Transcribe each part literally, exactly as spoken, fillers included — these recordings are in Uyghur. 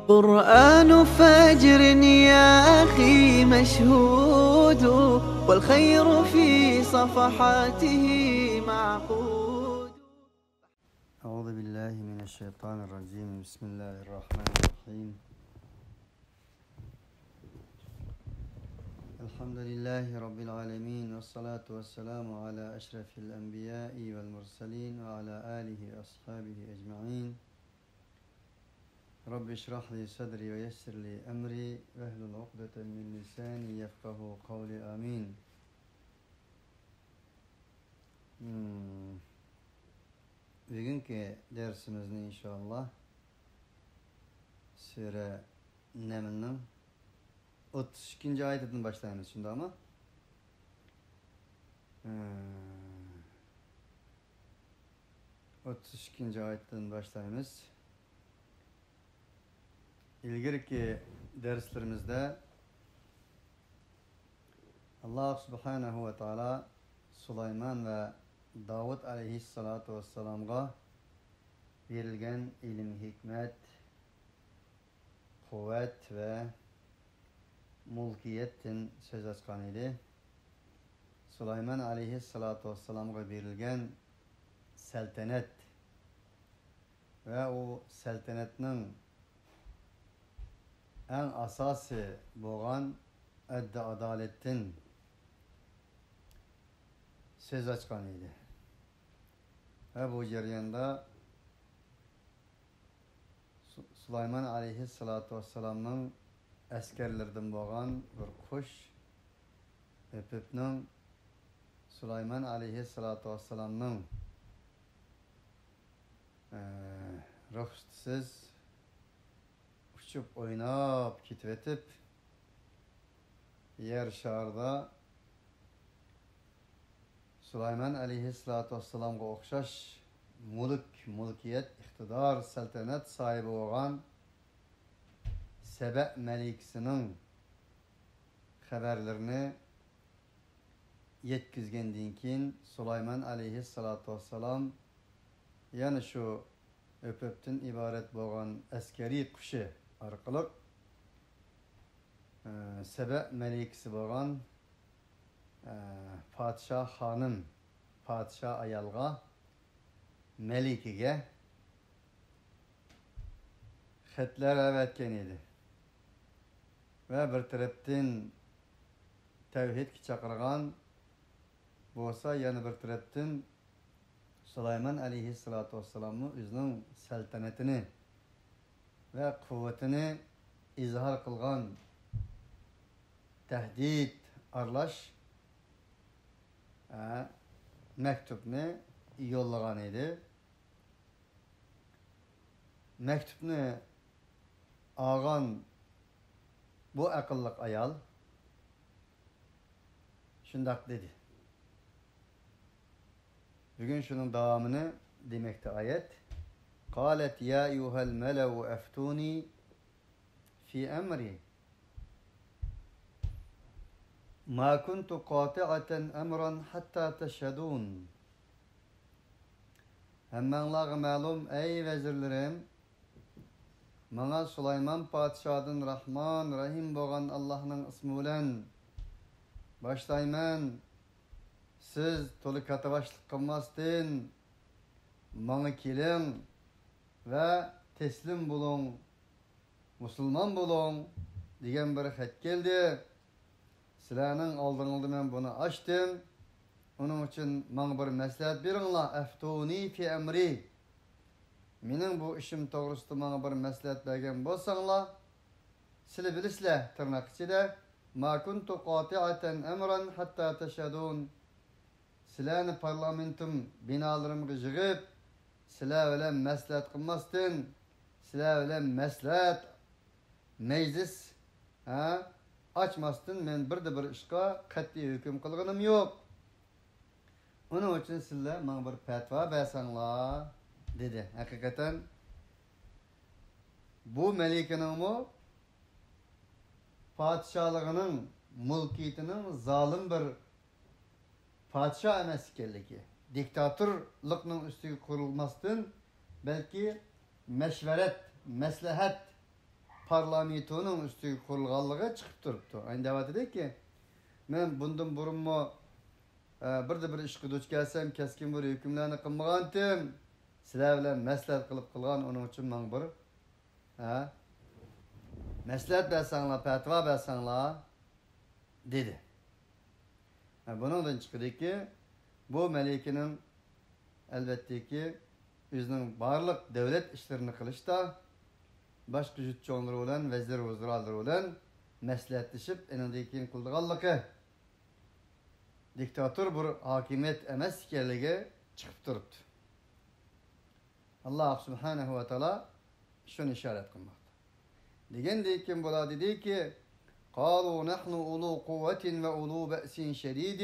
قرآن فجر يا أخي مشهود، والخير في صفحاته معقود. أعوذ بالله من الشيطان الرجيم. بسم الله الرحمن الرحيم. الحمد لله رب العالمين، والصلاة والسلام على أشرف الأنبياء والمرسلين، وعلى آله وأصحابه أجمعين. رب اشرح لي صدري ويسر لي أمري واحلل عقدة من لساني يفقهوا قولي. آمين. مم. بۈگۈنكى دەرسىمىزنى ئىنشائاللا سۈرە نەملنىڭ ئوتتۇز ئىككىنچى ئايىتىدىن باشلايمىز، شۇنداقمۇ؟ مم. ئوتتۇز ئىككىنچى ئايەتتىن باشلايمىز. ئىلگىرىكى دەرسلىرىمىزدە ئاللاھ سۇبھانەھۇ ۋە تائالا سۇلايمان ۋە داۋۇت ئەلەيھىسسالاتۇ ۋەسسالامغا بېرىلگەن ئىلىم، ھېكمەت، قۇۋۋەت ۋە مۇلكىيەتتىن سۆز ئاچقان ئىدى. سۇلايمان ئەلەيھىسسالاتۇ ۋەسسالامغا بېرىلگەن سەلتەنەت ۋە ئۇ سەلتەنەتنىڭ ئەڭ ئاساسى بولغان ئەددى ئادالەتتىن سۆز ئاچقان ئىدى. ۋە بۇ جەرياندا سۇ-، سۇلايمان ئەلەيھىسسالاتۇ ۋەسسالامنىڭ ئەسكەرلىرىدىن بولغان بىر قۇش ئۆپۈپنىڭ سۇلايمان ئەلەيھىسسالاتۇ ۋەسسالامنىڭ، ئە، رۇخسىتىسىز ئۇچۇپ ئويناپ كېتىۋېتىپ، يەر شارىدا سۇلايمان ئەلەيھىسسالاتۇ ۋەسسالامغا ئوخشاش مۈلۈك، مۈلكىيەت، ئىقتىدار، سەلتەنەت ساھىبى بولغان سەبە مەلىكىسىنىڭ خەۋەرلىرىنى يەتكۈزگەندىن كېيىن، سۇلايمان ئەلەيھىسسالاتۇ ۋەسسالام يەنە شۇ ئۆپۈپتىن ئىبارەت بولغان ئەسكەرىي قۇشى ئارقىلىق، ئە، سەبە مەلىكىسى بولغان، ئە، پادىشاھ خانىم، پادىشاھ ئايالغا، مەلىكىگە خەتلەر ئەۋەتكەن ئىدى. ۋە بىر تەرەپتىن تەۋھىدكە چاقىرغان بولسا، يەنە بىر تەرەپتىن سۇلايمان ئەلەيھىسسالاتۇ ۋەسسالاممۇ ئۆزىنىڭ سەلتەنىتىنى ۋە قۇۋۋىتىنى ئىزھار قىلغان تەھدىت ئارىلاش، ئە، مەكتۇپنى يوللىغان ئىدى. مەكتۇپنى ئالغان بۇ ئەقىللىق ئايال شۇنداق دېدى. بۈگۈن شۇنىڭ داۋامىنى دېمەكتە ئايەت. قالت يا أيها الملأ أفتوني في أمري ما كنت قاطعة أمرا حتى تشهدون. ھەممەڭلارغا مەلۇم، ئەي ۋەزىرلىرىم، ماڭا سۇلايمان پادىشاھتىن، راھمان، رەھىم بولغان ئاللاھنىڭ ئىسمى بىلەن باشلايمەن، سىز تولا كاتتىباشلىق قىلماستىن ماڭا كېلىڭ ۋە تەسلىم بولۇڭ، مۇسۇلمان بولۇڭ دېگەن بىر خەت كەلدى. سىلەرنىڭ ئالدىڭلاردا مەن بۇنى ئاچتىم. ئۇنىڭ ئۈچۈن ماڭا بىر مەسلىھەت بېرىڭلار. أفتوني في أمري. مېنىڭ بۇ ئىشىم توغرىسىدا ماڭا بىر مەسلىھەت بەرگەن بولساڭلار، سىلەر بىلىسىلەر، تىرناق ئىچىدە، ما كنت قاطعة أمرا حتى تشهدون. سىلەرنى پارلامېنتىم بىنالىرىمغا يىغىپ، سىلەر بىلەن مەسلىھەت قىلماستىن، سىلەر بىلەن مەسلىھەت مەجلىس، ھە، ئاچماستىن مەن بىردە بىر ئىشقا قەتئىي ھۆكۈم قىلغىنىم يوق. ئۇنىڭ ئۈچۈن سىلەر ماڭا بىر پەتىۋا بەرسەڭلار، دېدى. ھەقىقەتەن بۇ مەلىكىنىڭمۇ پادىشاھلىقىنىڭ، مۇلكىيىتىنىڭ زالىم بىر پادىشاھ ئەمەس ئىكەنلىكى، دىكتاتورلۇقنىڭ ئۈستىگە قۇرۇلماستىن، بەلكى مەشۋەرەت، مەسلىھەت، پارلامېنتىنىڭ ئۈستىگە قۇرۇلغانلىقى چىقىپ تۇرۇپتۇ. ئەنە دەۋاتىدۇكى، مەن بۇندىن بۇرۇنمۇ، ئە، بىردە بىر ئىشقا دۇچ كەلسەم، كەسكىن بىر ھۆكۈملەرنى قىلمىغانتىم. سىلەر بىلەن مەسلىھەت قىلىپ قىلغان، ئۇنىڭ ئۈچۈن ماڭا بىر، ھە، مەسلىھەت بەرسەڭلار، پەتىۋا بەرسەڭلار، دېدى. ھە، بۇنىڭدىن چىقىدۇكى، بۇ مەلىكىنىڭ، ئەلۋەتتىكى، ئۆزىنىڭ بارلىق دۆلەت ئىشلىرىنى قىلىشتا باشقا يۇرت چوڭلىرى بىلەن، ۋەزىر ۋۇزرالىرى بىلەن مەسلىھەتلىشىپ، ئېنىڭدىن كېيىن قىلىدىغانلىقى دىكتاتور بىر ھاكىمىيەت ئەمەس ئىكەنلىكى چىقىپ تۇرۇپتۇ. ئاللاھ سۇبھانەھۇ ۋە تائالا شۇنى ئىشارەت قىلماقتا. دېگەندىن كېيىن بۇلار دېدىكى، قالوا نحن أولو قوة وأولو بأس شديد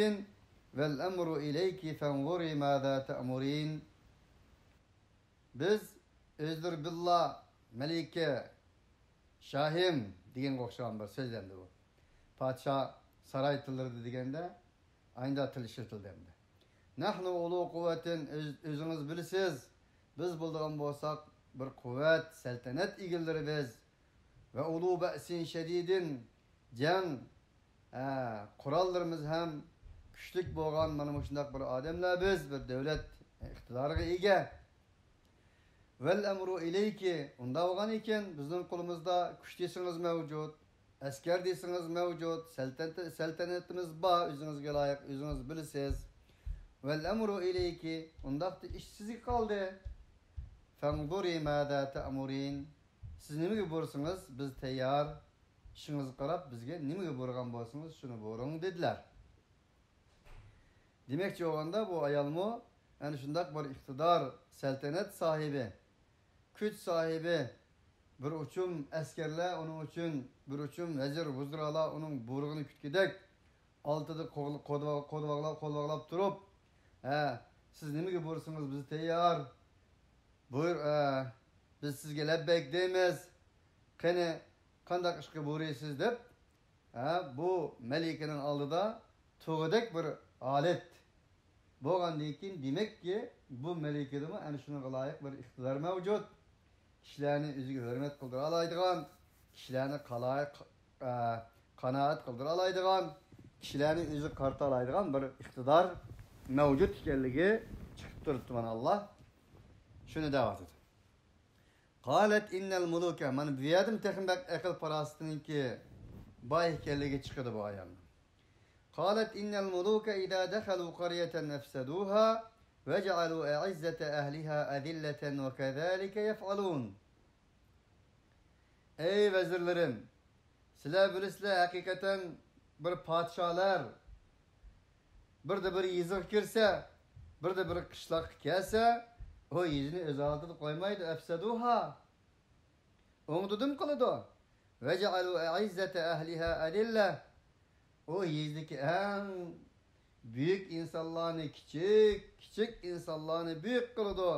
والأمر إليك فانظري ماذا تأمرين. بىز ئۆزلىرى بىللا مەلىكە، شاھىم دېگەنگە ئوخشىغان بىر سۆزلەمدى بۇ. پادىشاھ ساراي تىللىرىدا دېگەندە، ئاينىدا تىل ئىشلىتىلدى ئەمدى. نحن أولو قوة، ئۆز-، ئۆزىڭىز بىلىسىز، بىز بولىدىغان بولساق بىر قۇۋۋەت، سەلتەنەت ئىگىلىرى بىز. وأولو بأس شديد، جەڭ، ئە، قوراللىرىمىز ھەم كۈچلۈك بولغان مانا مۇشۇنداق بىر ئادەملەر بىز، بىر دۆلەت ئىقتىدارىغا ئىگە. والأمر إليك، ئۇنداق بولغان ئىكەن، بىزنىڭ قولىمىزدا كۈچ دېسىڭىز مەۋجۇت، ئەسكەر دېسىڭىز مەۋجۇت، سەلتەنەت-، سەلتەنىتىمىز بار، ئۆزىڭىزگە لايىق، ئۆزىڭىز بىلىسىز. والأمر إليك، ئۇنداقتا ئىش سىزگە قالدى. فانظري ماذا تأمرين، سىز نېمىگە بۇيرۇسىڭىز، بىز تەييار. ئىشىڭىزغا قاراپ، بىزگە نېمىگە بۇيرۇغان بولسىڭىز، شۇنى بۇيرۇڭ، دېدىلەر. دېمەكچى بولغاندا، بۇ ئايالمۇ ئەنە شۇنداق بىر ئىقتىدار، سەلتەنەت ساھىبى، كۈچ ساھىبى، بىر ئۇچۇم ئەسكەرلەر ئۇنىڭ ئۈچۈن، بىر ئۇچۇم ۋەزىر، ۋۇزرالار ئۇنىڭ بۇيرۇقىنى كۈتكۈدەك، ئالدىدا قول-، قول-، قول باغلاپ، قول باغلاپ تۇرۇپ، ھە، سىز نېمىگە بۇيرۇسىڭىز، بىز تەييار. بۇير-، ئە، بىز سىزگە لەببەيك دەيمىز. قېنى، قانداق ئىشقا بۇيرۇيسىز دەپ، ھە، بۇ مەلىكىنىڭ ئالدىدا تۇرغۇدەك بىر ھالەت بولغاندىن كېيىن، دېمەككى، بۇ مەلىكىدىمۇ ئەنە شۇنىڭغا لايىق بىر ئىقتىدار مەۋجۇت. كىشىلەرنى ئۆزىگە ھۆرمەت قىلدۇرالايدىغان، كىشىلەرنى قالايىق، ئە، قانائەت قىلدۇرالايدىغان، كىشىلەرنى ئۆزىگە قارىتالايدىغان بىر ئىقتىدار مەۋجۇت ئىكەنلىكى چىقىپ تۇرۇپتۇ. مانا ئاللا شۇنى دەۋاتىدۇ. قالت إن الملوك، مانا بۇ يەردىن تېخىمۇ بەك ئەقىل پاراسىتىنىڭكى باي ئىكەنلىكى چىقىدۇ بۇ ئايالنىڭ. قالت إن الملوك إذا دخلوا قرية أفسدوها وجعلوا أعزة أهلها أذلة وكذلك يفعلون. ئەي ۋەزىرلىرىم، سىلەر بىلىسىلەر، ھەقىقەتەن بىر پادىشاھلار بىردە بىر يېزىغا كىرسە، بىردە بىر قىشلاققا كەلسە، ئۇ يېزىنى ئۆز ھالىتىدە قويمايدۇ. أفسدوها، ئوڭدىدىم قىلىدۇ. وجعلوا أعزة أهلها أذلة، ئۇ يېزىدىكى ئەڭ بۈيۈك ئىنسانلارنى كىچىك، كىچىك ئىنسانلارنى بۈيۈك قىلىدۇ.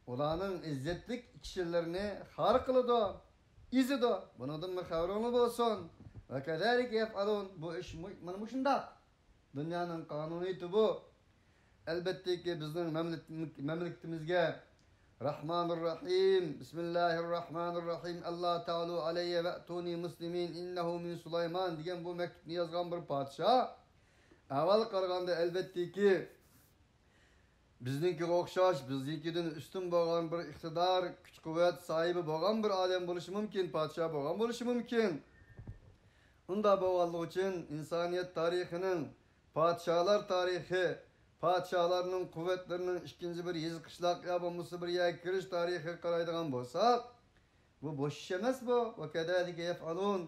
ئۇلارنىڭ ئىززەتلىك كىشىلىرىنى خار قىلىدۇ، ئېزىدۇ. بۇنىڭدىنمۇ خەۋىرىڭلار بولسۇن. وكذلك يفعلون، بۇ ئىش مۇ-، مانا مۇشۇنداق. دۇنيانىڭ قانۇنىيىتى بۇ. ئەلبەتتىكى، بىزنىڭ مەملىك-، مەملىكىتىمىزگە رەھمانىر رەھىم، بىسمىللاھىر رەھمانىر رەھىم، ئەللا تەئلۇ ئەلەييە ۋەئتۇنى مۇسلىمىن، ئىننەھۇ مىن سۇلايمان دېگەن بۇ مەكتۇپنى يازغان بىر پادىشاھ ئەھۋالغا قارىغاندا، ئەلۋەتتىكى، بىزنىڭكىگە ئوخشاش، بىزنىڭكىدىن ئۈستۈن بولغان بىر ئىقتىدار، كۈچ-قۇۋۋەت ساھىبى بولغان بىر ئادەم بولۇشى مۇمكىن، پادىشاھ بولغان بولۇشى مۇمكىن. ئۇنداق بولغانلىقى ئۈچۈن ئىنسانىيەت تارىخىنىڭ، پادىشاھلار تارىخى، پادىشاھلارنىڭ قۇۋۋەتلىرىنىڭ ئىككىنچى بىر يېزا، قىشلاق يا بولمىسا بىر يەرگە كىرىش تارىخىغا قارايدىغان بولساق، بۇ بوش ئىش ئەمەس بۇ. وكذلك يفعلون.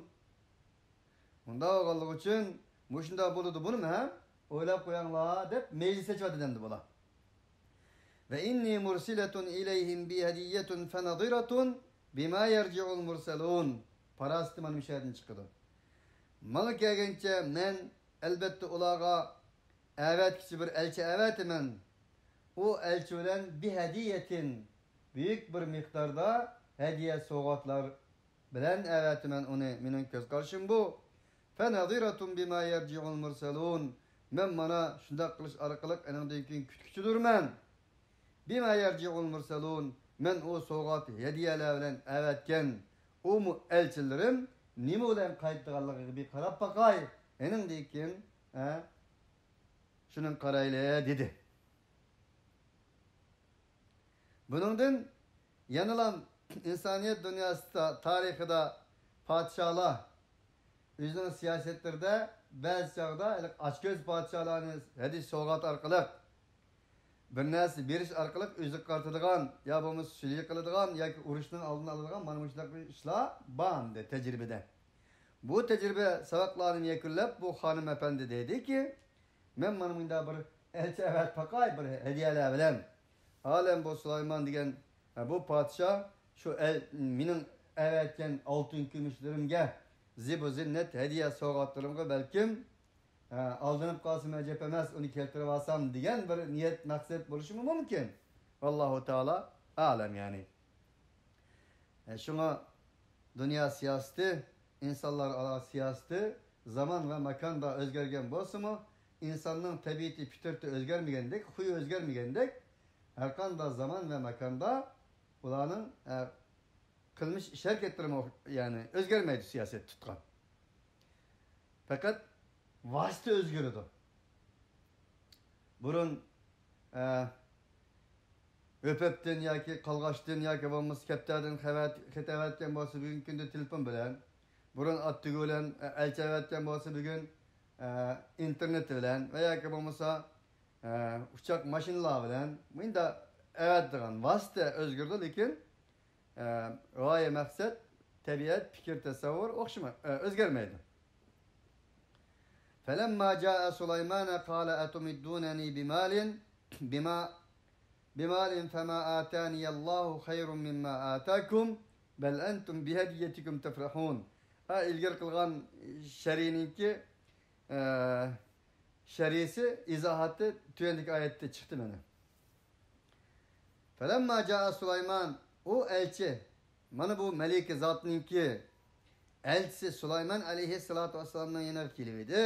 ئۇنداق بولغانلىقى ئۈچۈن مۇشۇنداق بولىدۇ، بۇنىمۇ ھەم ئويلاپ قويۇڭلار دەپ مەيلى سېچىۋاتىدۇ ئەمدى بۇلار. وإني مرسلة إليهم بهدية فنظرة بما يرجع المرسلون. پاراسىتى مانا مۇشۇ يەردىن چىقىدۇ. ماڭا كەلگەنچە مەن ئەلۋەتتە ئۇلارغا ئەۋەتكۈچى بىر ئەلچى ئەۋەتىمەن. ئۇ ئەلچى بىلەن بهدية، بۈيۈك بىر مىقداردا ھەدىيە، سوۋغاتلار بىلەن ئەۋەتىمەن ئۇنى، مېنىڭ كۆز قارىشىم بۇ. فنظرة بما يرجع المرسلون. مەن مانا شۇنداق قىلىش ئارقىلىق ئېنىڭدىن كېيىن كۈتكۈچىدۇرمەن. بما يرجع المرسلون. مەن ئۇ سوۋغات، ھەدىيەلەر بىلەن ئەۋەتكەن ئۇمۇ ئەلچىلىرىم نېمە بىلەن قايتىدىغانلىقىغا بىر قاراپ باقاي. ئېنىڭدىن كېيىن، ھە، شۇنىڭغا قارايلى، دېدى. بۇنىڭدىن يەنىلا ئىنسانىيەت دۇنياسىدا، تارىخىدا پادىشاھلار ئۆزىنىڭ سىياسەتلىرىدە بەزى چاغدا ھېلىقى ئاچكۆز پادىشاھلارنى ھەدىيە سوۋغات ئارقىلىق، بىر نەرسە بېرىش ئارقىلىق ئۆزىگە قارىتىدىغان يا بولمىسا سۈلھى قىلىدىغان ياكى ئۇرۇشنىڭ ئالدىنى ئالىدىغان مانا مۇشۇنداق ئىشلار بار ئەمدى تەجرىبىدە. بۇ تەجرىبە ساۋاقلارنى يەكۈنلەپ، بۇ خانىم ئەپەندى دەيدىكى، مەن مانا مۇنداق بىر ئەلچى ئەۋەتىپ باقاي، بىر ھەدىيەلەر بىلەن. ئالەم بۇ سۇلايمان دېگەن، ھە، بۇ پادىشاھ شۇ ئەل-، مېنىڭ ئەۋەتكەن ئالتۇن كۈمۈشلىرىمگە، زىبۇ زىننەت ھەدىيە سوۋغاتلىرىمغا بەلكىم، ھە، ئالدىنىپ قالسام ئەجەب ئەمەس، ئۇنى كەلتۈرۈپ ئالسام دېگەن بىر نىيەت، مەقسەت بولۇشىمۇ مۇمكىن. ۋاللاھۇ تائالا ئالەم، يەنى. ھە، شۇڭا دۇنيا سىياسىتى، ئىنسانلار ئارا سىياسىتى زامان ۋە ماكاندا ئۆزگەرگەن بولسىمۇ، ئىنساننىڭ تەبىئىتى، پىترىتى ئۆزگەرمىگەندەك، خۇيى ئۆزگەرمىگەندەك، ھەرقانداق زامان ۋە ماكاندا ئۇلارنىڭ، ئە، قىلمىش ئىش ھەرىكەتلىرىمۇ، يەنى، ئۆزگەرمەيدۇ سىياسەت تۇتقان. پەقەت ۋاسىتە ئۆزگىرىدۇ. بۇرۇن، ئە، ئۆپەپتىن ياكى قالغاچتىن ياكى بولمىسا كەپتەردىن خەۋەت-، خەت ئەۋەتكەن بولسا، بۈگۈنكى كۈندە تېلېفون بىلەن، بۇرۇن ئات تۈگى بىلەن، ئە، ئەلچى ئەۋەتكەن بولسا، بۈگۈن، ئە، ئىنتېرنېت بىلەن ۋە ياكى بولمىسا، ئە، ئۇچاق ماشىنىلار بىلەن مۇنداق ئەۋەتىدىغان ۋاسىتە ئۆزگىرىدۇ، لېكىن، ئە، غايە، مەقسەت، تەبىئەت، پىكىر، تەسەۋۋۇر ئوخشىماي، ئە، ئۆزگەرمەيدۇ. فلما جاء سليمان قال أتمدونني بمال بما بمال فما آتاني الله خير مما آتاكم بل أنتم بهديتكم تفرحون. ھە، ئىلگىرى قىلغان شەرھنىڭكى، ئە، شەرھىسى، ئىزاھاتى تۆۋەندىكى ئايەتتە چىقتى مانا. فلما جاء سليمان، ئۇ ئەلچى، مانا بۇ مەلىكە زاتنىڭكى ئەلچىسى سۇلايمان ئەلەيھىسسالاتۇ ۋەسسالامنىڭ يېنىغا كېلىۋىدى.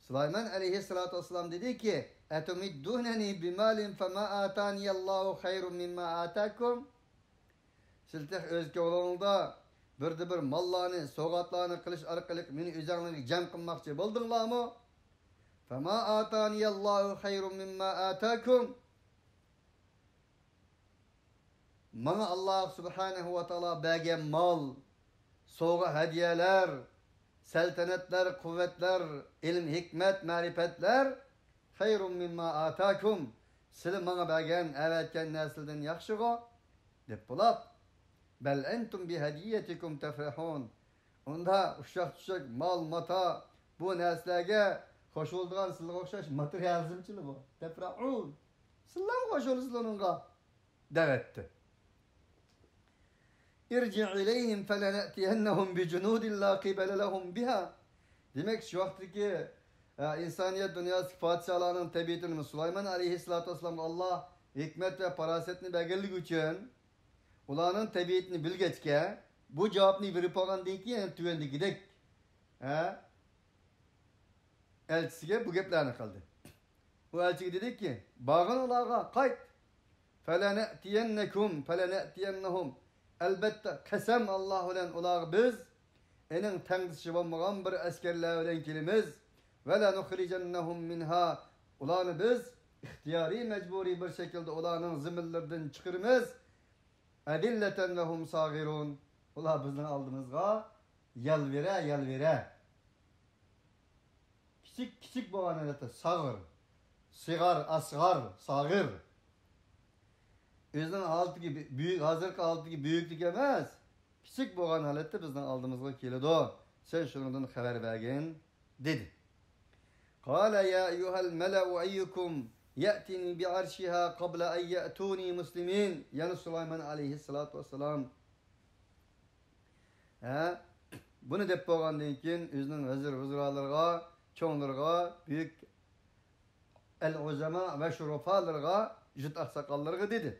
سۇلايمان ئەلەيھىسسالاتۇ ۋەسسالام دېدىكى، أتمدونني بمال فما آتاني الله خير مما آتاكم. سىلەر تېخى ئۆز كۆڭلۈڭلاردا بىردە بىر ماللارنى، سوۋغاتلارنى قىلىش ئارقىلىق مېنى ئۆزۈڭلارغا جەم قىلماقچى بولدۇڭلارمۇ؟ فما آتاني الله خير مما آتاكم. ماڭا ئاللاھ سۇبھانەھۇ ۋە تائالا بەرگەن مال، سوۋغا ھەدىيەلەر، سەلتەنەتلەر، قۇۋۋەتلەر، ئىلىم، ھېكمەت، مەرىپەتلەر، خەيرۇم مىمما ئاتاكۇم، سىلى ماڭا بەرگەن، ئەۋەتكەن نەرسىلىدىن ياخشىغۇ، دەپ بولاپ، بەل ئەنتۇم بىھەدىيەتىكۇم تەفرەھۇن. ئۇندا ئۇششاق-چۈششەك مال-ماتا، بۇ نەرسىلەرگە خوش بولىدىغان سىلىگە ئوخشاش ماتېرىيالىزمچىلار بۇ. تەفرەھۇن. سىلەرمۇ خوش بولىسىلەر ئۇنىڭغا، دەۋەتتى. ارجع إليهم فلنأتينهم بجنود لا قبل لهم بها. دېمەك، شۇ ۋاقىتتىكى، ئە، ئىنسانىيەت دۇنياسىدىكى پادىشاھلارنىڭ تەبىئىتىنى سۇلايمان ئەلەيھىسسالاتۇ ۋەسسالامغا ئاللاھ ھېكمەت ۋە پاراسەتنى بەرگەنلىكى ئۈچۈن، ئۇلارنىڭ تەبىئىتىنى بىلگەچكە، بۇ جاۋابنى بېرىپ بولغاندىن كېيىن، يەنە تۆۋەندىكىدەك، ھە، ئەلچىسىگە بۇ گەپلەرنى قىلدى. ئۇ ئەلچىگە دېدىكى، بارغىن ئۇلارغا، قايت. فلنأتينكم، فلنأتينهم. ئەلبەتتە، قەسەم ئاللاھ بىلەن ئۇلارغا بىز ئېنىڭ تەڭدىشى بولمىغان بىر ئەسكەرلەر بىلەن كېلىمىز. ولنخرجنهم منها. ئۇلارنى بىز ئىختىيارىي، مەجبۇرىي بىر شەكىلدە ئۇلارنىڭ زېمىنلىرىدىن چىقىرىمىز. أذلة وهم صاغرون. ئۇلار بىزنىڭ ئالدىمىزغا يالۋۇرە، يالۋۇرە. كىچىك، كىچىك بولغان ھالەتتە ساغىر، سىغار، ئەسغار، ساغىر. ئۆزىنىڭ ھالىتىگە بۈ-، بۈيۈك، ھازىرقى ھالىتىگە بۈيۈكلۈك ئەمەس، كىچىك بولغان ھالەتتە بىزنىڭ ئالدىمىزغا كېلىدۇ. سەن شۇنىڭدىن خەۋەر بەرگىن، دېدى. قال يا أيها الملأ أيكم يأتيني بعرشها قبل أن يأتوني مسلمين. يەنە سۇلايمان ئەلەيھىسسالاتۇ ۋەسسالام، ھە، بۇنى دەپ بولغاندىن كېيىن، ئۆزىنىڭ ۋەزىر ۋۇزرالىرىغا، چوڭلىرىغا، بۈيۈك ئەل ئۇزەما ۋە شۇرۇفالىرىغا، جۇت ئاقساقاللىرىغا دېدى.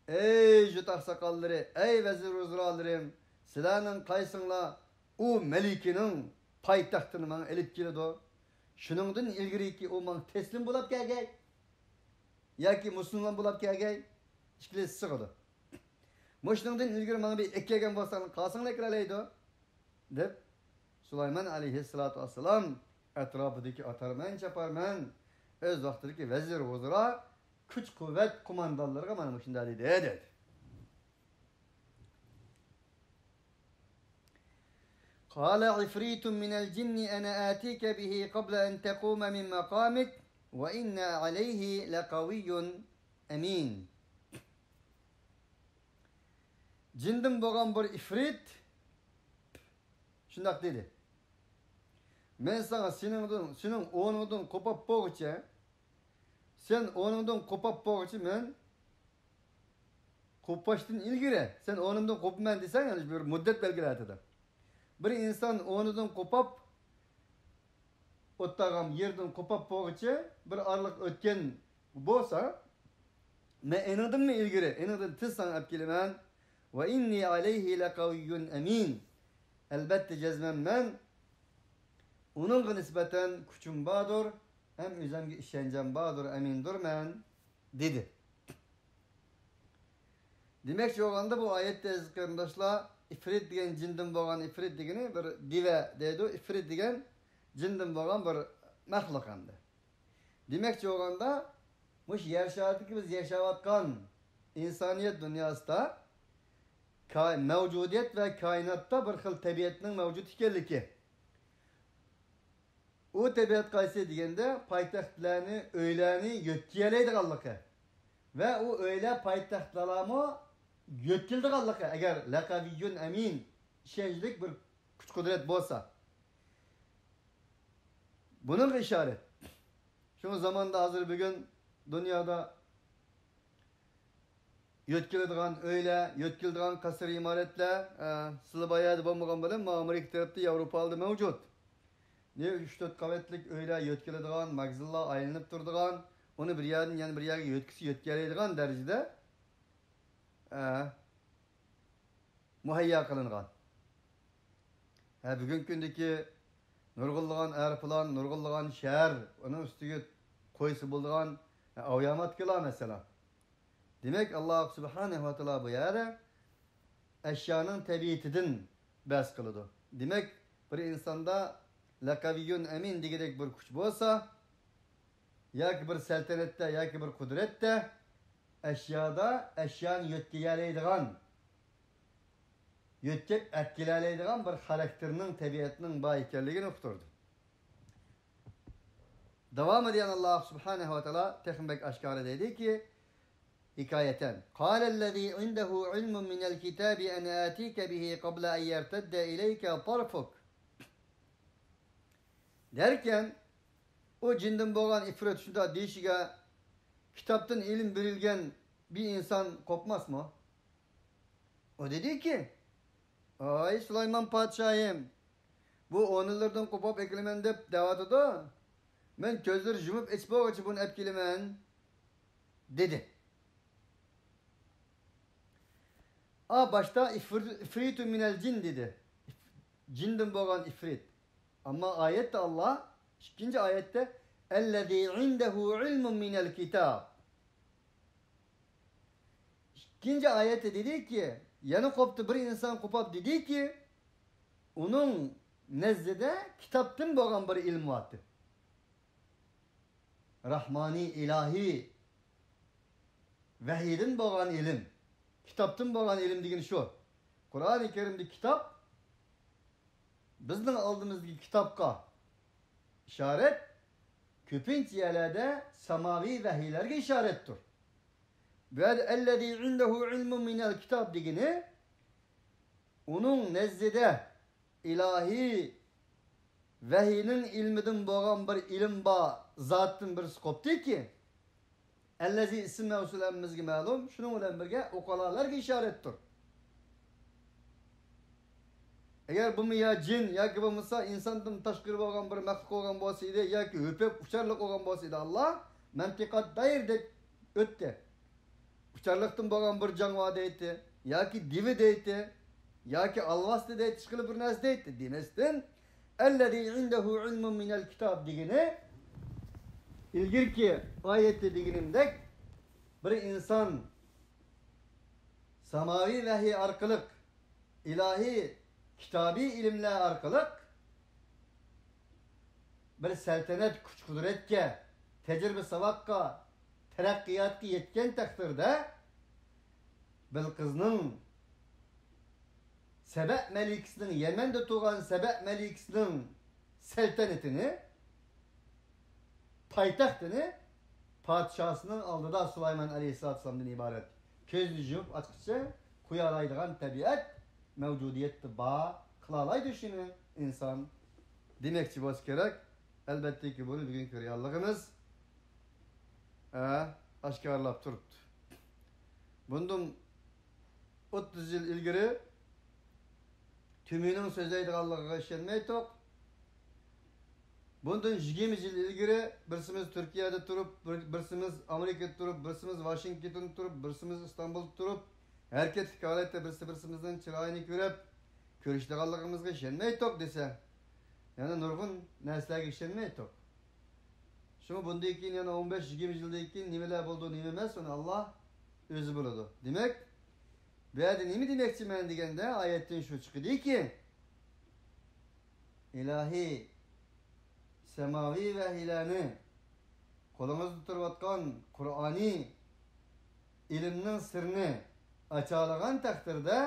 ئەي جۇت ئاقساقاللىرى، ئەي ۋەزىر ۋۇزرالىرىم، سىلەرنىڭ قايسىڭلار ئۇ مەلىكىنىڭ پايتەختىنى ماڭا ئېلىپ كېلىدۇ؟ شۇنىڭدىن ئىلگىرىكى ئۇ ماڭا تەسلىم بولاپ كەلگەي ياكى مۇسۇلمان بولاپ كەلگەي، ئىككىلىسى سىغىدۇ. مۇشۇنىڭدىن ئىلگىرى ماڭا بىر ئەكەلگەن بولساڭ، قالساڭلا ئەكېلەلەيدۇ، دەپ، سۇلايمان ئەلەيھىسسالاتۇ ۋەسسالام ئەتراپىدىكى ئاتارمەن، چاپارمەن، ئۆز ۋاقتىدىكى ۋەزىر ۋۇزرا، كۈچ-قۇۋۋەت قوماندانلىرىغا مانا مۇشۇنداق دېدى، دېدى. قال عفريت من الجن أنا آتيك به قبل أن تقوم من مقامك وإني عليه لقوي أمين. جىندىن بولغان بىر ئىفرىت شۇنداق دېدى: مەن ساڭا سېنىڭدىن، سېنىڭ ئورنۇڭدىن قوپاپ بولغۇچە، سەن ئورنۇڭدىن قوپاپ بولغۇچە مەن قوپاشتىن ئىلگىرى، سەن ئورنۇمدىن قوپىمەن دېسەڭ، يەنى بىر مۇددەت بەلگىلەۋاتىدۇ. بىر ئىنسان ئورنىدىن قوپاپ، ئولتۇرغان يېرىدىن قوپاپ بولغۇچە بىر ئارىلىق ئۆتكەن بولسا، مەن ئېنىڭدىنمۇ ئىلگىرى، ئېنىڭدىن تېز ساڭا ئەپ كېلىمەن. وإني عليه لقوي أمين. ئەلبەتتە، جەزمەن مەن ئۇنىڭغا نىسبەتەن كۈچۈم باردۇر، ھەم ئۆزۈمگە ئىشەنچەم باردۇر، ئەمىندۇرمەن، دېدى. دېمەكچى بولغاندا، بۇ ئايەتتە، ئەزىز قېرىنداشلار، ئىفرىت دېگەن، جىندىن بولغان ئىفرىت دېگىنى بىر دىۋە دەيدۇ، ئىفرىت دېگەن جىندىن بولغان بىر مەخلۇق ئەمدى. دېمەكچى بولغاندا، مۇشۇ يەر شارىدىكى بىز ياشاۋاتقان ئىنسانىيەت دۇنياسىدا كا-، مەۋجۇدىيەت ۋە كائىناتتا بىر خىل تەبىئەتنىڭ مەۋجۇت ئىكەنلىكى. ئۇ تەبىئەت قايسى دېگەندە، پايتەختلەرنى، ئۆيلەرنى يۆتكىيەلەيدىغانلىقى ۋە ئۇ ئۆيلەر، پايتەختلەرمۇ يۆتكىلىدىغانلىقى، ئەگەر لەقەۋىييۇن ئەمىن، ئىشەنچلىك بىر كۈچ-قۇدرەت بولسا. بۇنىڭغا ئىشارەت. شۇڭا زاماندا ھازىر بۈگۈن دۇنيادا يۆتكىلىدىغان ئۆيلەر، يۆتكىلىدىغان قەسىر ئىمارەتلەر، ئە، سىلى بايادا بولمىغان بىلەن، ماۋۇ ئامېرىكا تەرەپتە، ياۋروپادا مەۋجۇت. نېمە ئۈچ تۆت قەۋەتلىك ئۆيلەر يۆتكىلىدىغان، ماگىزىنلار ئايلىنىپ تۇرىدىغان، ئۇنى بىر يەردىن يەنە بىر يەرگە يۆتكىسە يۆتكىيەلەيدىغان دەرىجىدە، ئە، مۇھەييا قىلىنغان. ھە، بۈگۈنكى كۈندىكى نۇرغۇنلىغان ئايروپىلان، نۇرغۇنلىغان شەھەر، ئۇنىڭ ئۈستىگە قويسا بولىدىغان، ھە، ئاۋىياماتكىلار، مەسىلەن. دېمەك، ئاللا سۇبھانەھۇ ۋە تائالا بۇ يەردە ئەشيانىڭ تەبىئىتىدىن بەھس قىلىدۇ. دېمەك، بىر ئىنساندا لەقەۋىيۇن ئەمىن دېگۈدەك بىر كۈچ بولسا، ياكى بىر سەلتەنەتتە، ياكى بىر قۇدرەتتە، ئەشيادا ئەشيانى يۆتكىيەلەيدىغان، يۆتكەپ ئەتكىلەلەيدىغان بىر خاراكتېرنىڭ، تەبىئەتنىڭ بار ئىكەنلىكىنى ئۇقتۇرىدۇ. داۋامىدا يەنە ئاللا سۇبھانەھۇ ۋە تائالا تېخىمۇ بەك ئاشكارا دەيدىكى، ھېكايەتەن، قال الذي عنده علم من الكتاب أنا آتيك به قبل أن يرتد إليك طرفك. دەركەن، ئۇ جىندىن بولغان ئىفرىت شۇنداق دېيىشىگە، كىتابتىن ئىلىم بېرىلگەن بىر ئىنسان قوپماسمۇ؟ ئۇ دېدىكى، ئاي سۇلايمان پادىشاھىم، بۇ ئورنلىرىدىن قوپاپ ئەكېلىمەن دەپ دەۋاتىدۇ. مەن كۆزلىرى يۇمۇپ ئېچىپ بولغۇچە بۇنى ئەپ كېلىمەن، دېدى. ئا، باشتا ئىفر-، ئىفرىتۇ مىنەل جىن دېدى. جىندىن بولغان ئىفرىت. ئەمما ئايەتتە ئاللا، ئىككىنچى ئايەتتە، ئەللەزى ئىندەھۇ ئىلمۇن مىنەل كىتاب. ئىككىنچى ئايەتتە دېدىكى، يەنە قوپتى، بىر ئىنسان قوپاپ دېدىكى، ئۇنىڭ نەزدىدە كىتابتىن بولغان بىر ئىلىم بارتى. راھمانىي، ئىلاھىي ۋەھىيدىن بولغان ئىلىم، كىتابتىن بولغان ئىلىم دېگىنى شۇ. قۇرئانى كەرىمدىكى كىتاب بىزنىڭ ئالدىمىزدىكى كىتابقا ئىشارەت، كۆپىنچە يەرلەردە ساماۋىي ۋەھىيلەرگە ئىشارەتتۇر. بۇ يەردە ئەللەزى ئىندەھۇ ئىلمۇن مىنەل كىتاب دېگىنى، ئۇنىڭ نەزدىدە ئىلاھىي ۋەھىينىڭ ئىلمىدىن بولغان بىر ئىلىم بار زاتتىن بىرسى قوپتىكى، ئەللەزى ئىسىم مەۋسۇل ھەممىمىزگە مەلۇم، شۇنىڭ بىلەن بىرگە ئۇقالالارغا ئىشارەتتۇر. ئەگەر بۇمۇ يا جىن ياكى بولمىسا ئىنساندىن تاشقىرى بولغان بىر مەخلۇق بولغان بولسا ئىدى ياكى ھۆپۈپ ئۇچارلىق بولغان بولسا ئىدى، ئاللا مەنتىقەت دايىر دەپ ئۆتتى. ئۇچارلىقتىن بولغان بىر جانىۋار دەيتتى، ياكى دىۋە دەيتتى، ياكى ئالۋاستى دەيتتى، ئىشقىلىپ بىر نەرسە دەيتتى دېمەستىن، ئەللەزى ئىندەھۇ ئىلمۇن مىنەل كىتاب دېگىنى، ئىلگىرىكى ئايەتتە دېگىنىمدەك، بىر ئىنسان ساماۋىي ۋەھىي ئارقىلىق، ئىلاھىي كىتابىي ئىلىملەر ئارقىلىق بىر سەلتەنەت، كۈچ-قۇدرەتكە، تەجرىبە-ساۋاققا، تەرەققىياتقا يەتكەن تەقدىردە، بىلقىزنىڭ، سەبە مەلىكىسىنىڭ، يەمەندە تۇرغان سەبە مەلىكىسىنىڭ سەلتەنىتىنى، پايتەختىنى پادىشاھىنىڭ ئالدىدا سۇلايمان ئەلەيھىسسالاتۇ ۋەسسالامدىن ئىبارەت كۆزنى يۇمۇپ ئاچقىچە قويالايدىغان تەبىئەت مەۋجۇدىيەتتە بار، قىلالايدۇ شۇنى ئىنسان دېمەكچى بولسا كېرەك. ئەلبەتتىكى، بۇنى بۈگۈن كۆرۈۋالغىنىمىز، ئە، ئاشكارىلاپ تۇرۇپتۇ. بۇندىن ئوتتۇز يىل ئىلگىرى تۈمىنىڭ سۆزلەيدىغانلىقىغا ئىشەنمەيتتۇق. بۇندىن يىگىرمە يىل ئىلگىرى بىرسىمىز تۈركىيەدە تۇرۇپ، بىر-، بىرسىمىز ئامېرىكىدا تۇرۇپ، بىرسىمىز ۋاشىنگتوندا تۇرۇپ، بىرسىمىز ئىستانبۇلدا تۇرۇپ، ھەرىكەتلىك ھالەتتە بىرسى بىرسىمىزنىڭ چىرايىنى كۆرۈپ، كۆرۈشىدىغانلىقىمىزغا ئىشەنمەيتتۇق دېسە، يەنە نۇرغۇن نەرسىلەرگە ئىشەنمەيتتۇق. شۇڭا بۇندىن كېيىن يەنە ئون بەش يىگىرمە يىلدىن كېيىن نېمىلەر بولىدۇ، نېمە ئەمەس، ئۇنى ئاللا ئۆزى بىلىدۇ. دېمەك، بۇ يەردە نېمە دېمەكچىمەن دېگەندە، ئايەتتىن شۇ چىقىدۇكى، ئىلاھىي سەماۋىي ۋەھىيلەرنى، قولىڭىزدا تۇرۇۋاتقان قۇرئانىي ئىلىمنىڭ سىرىنى ئاچالىغان تەقدىردە،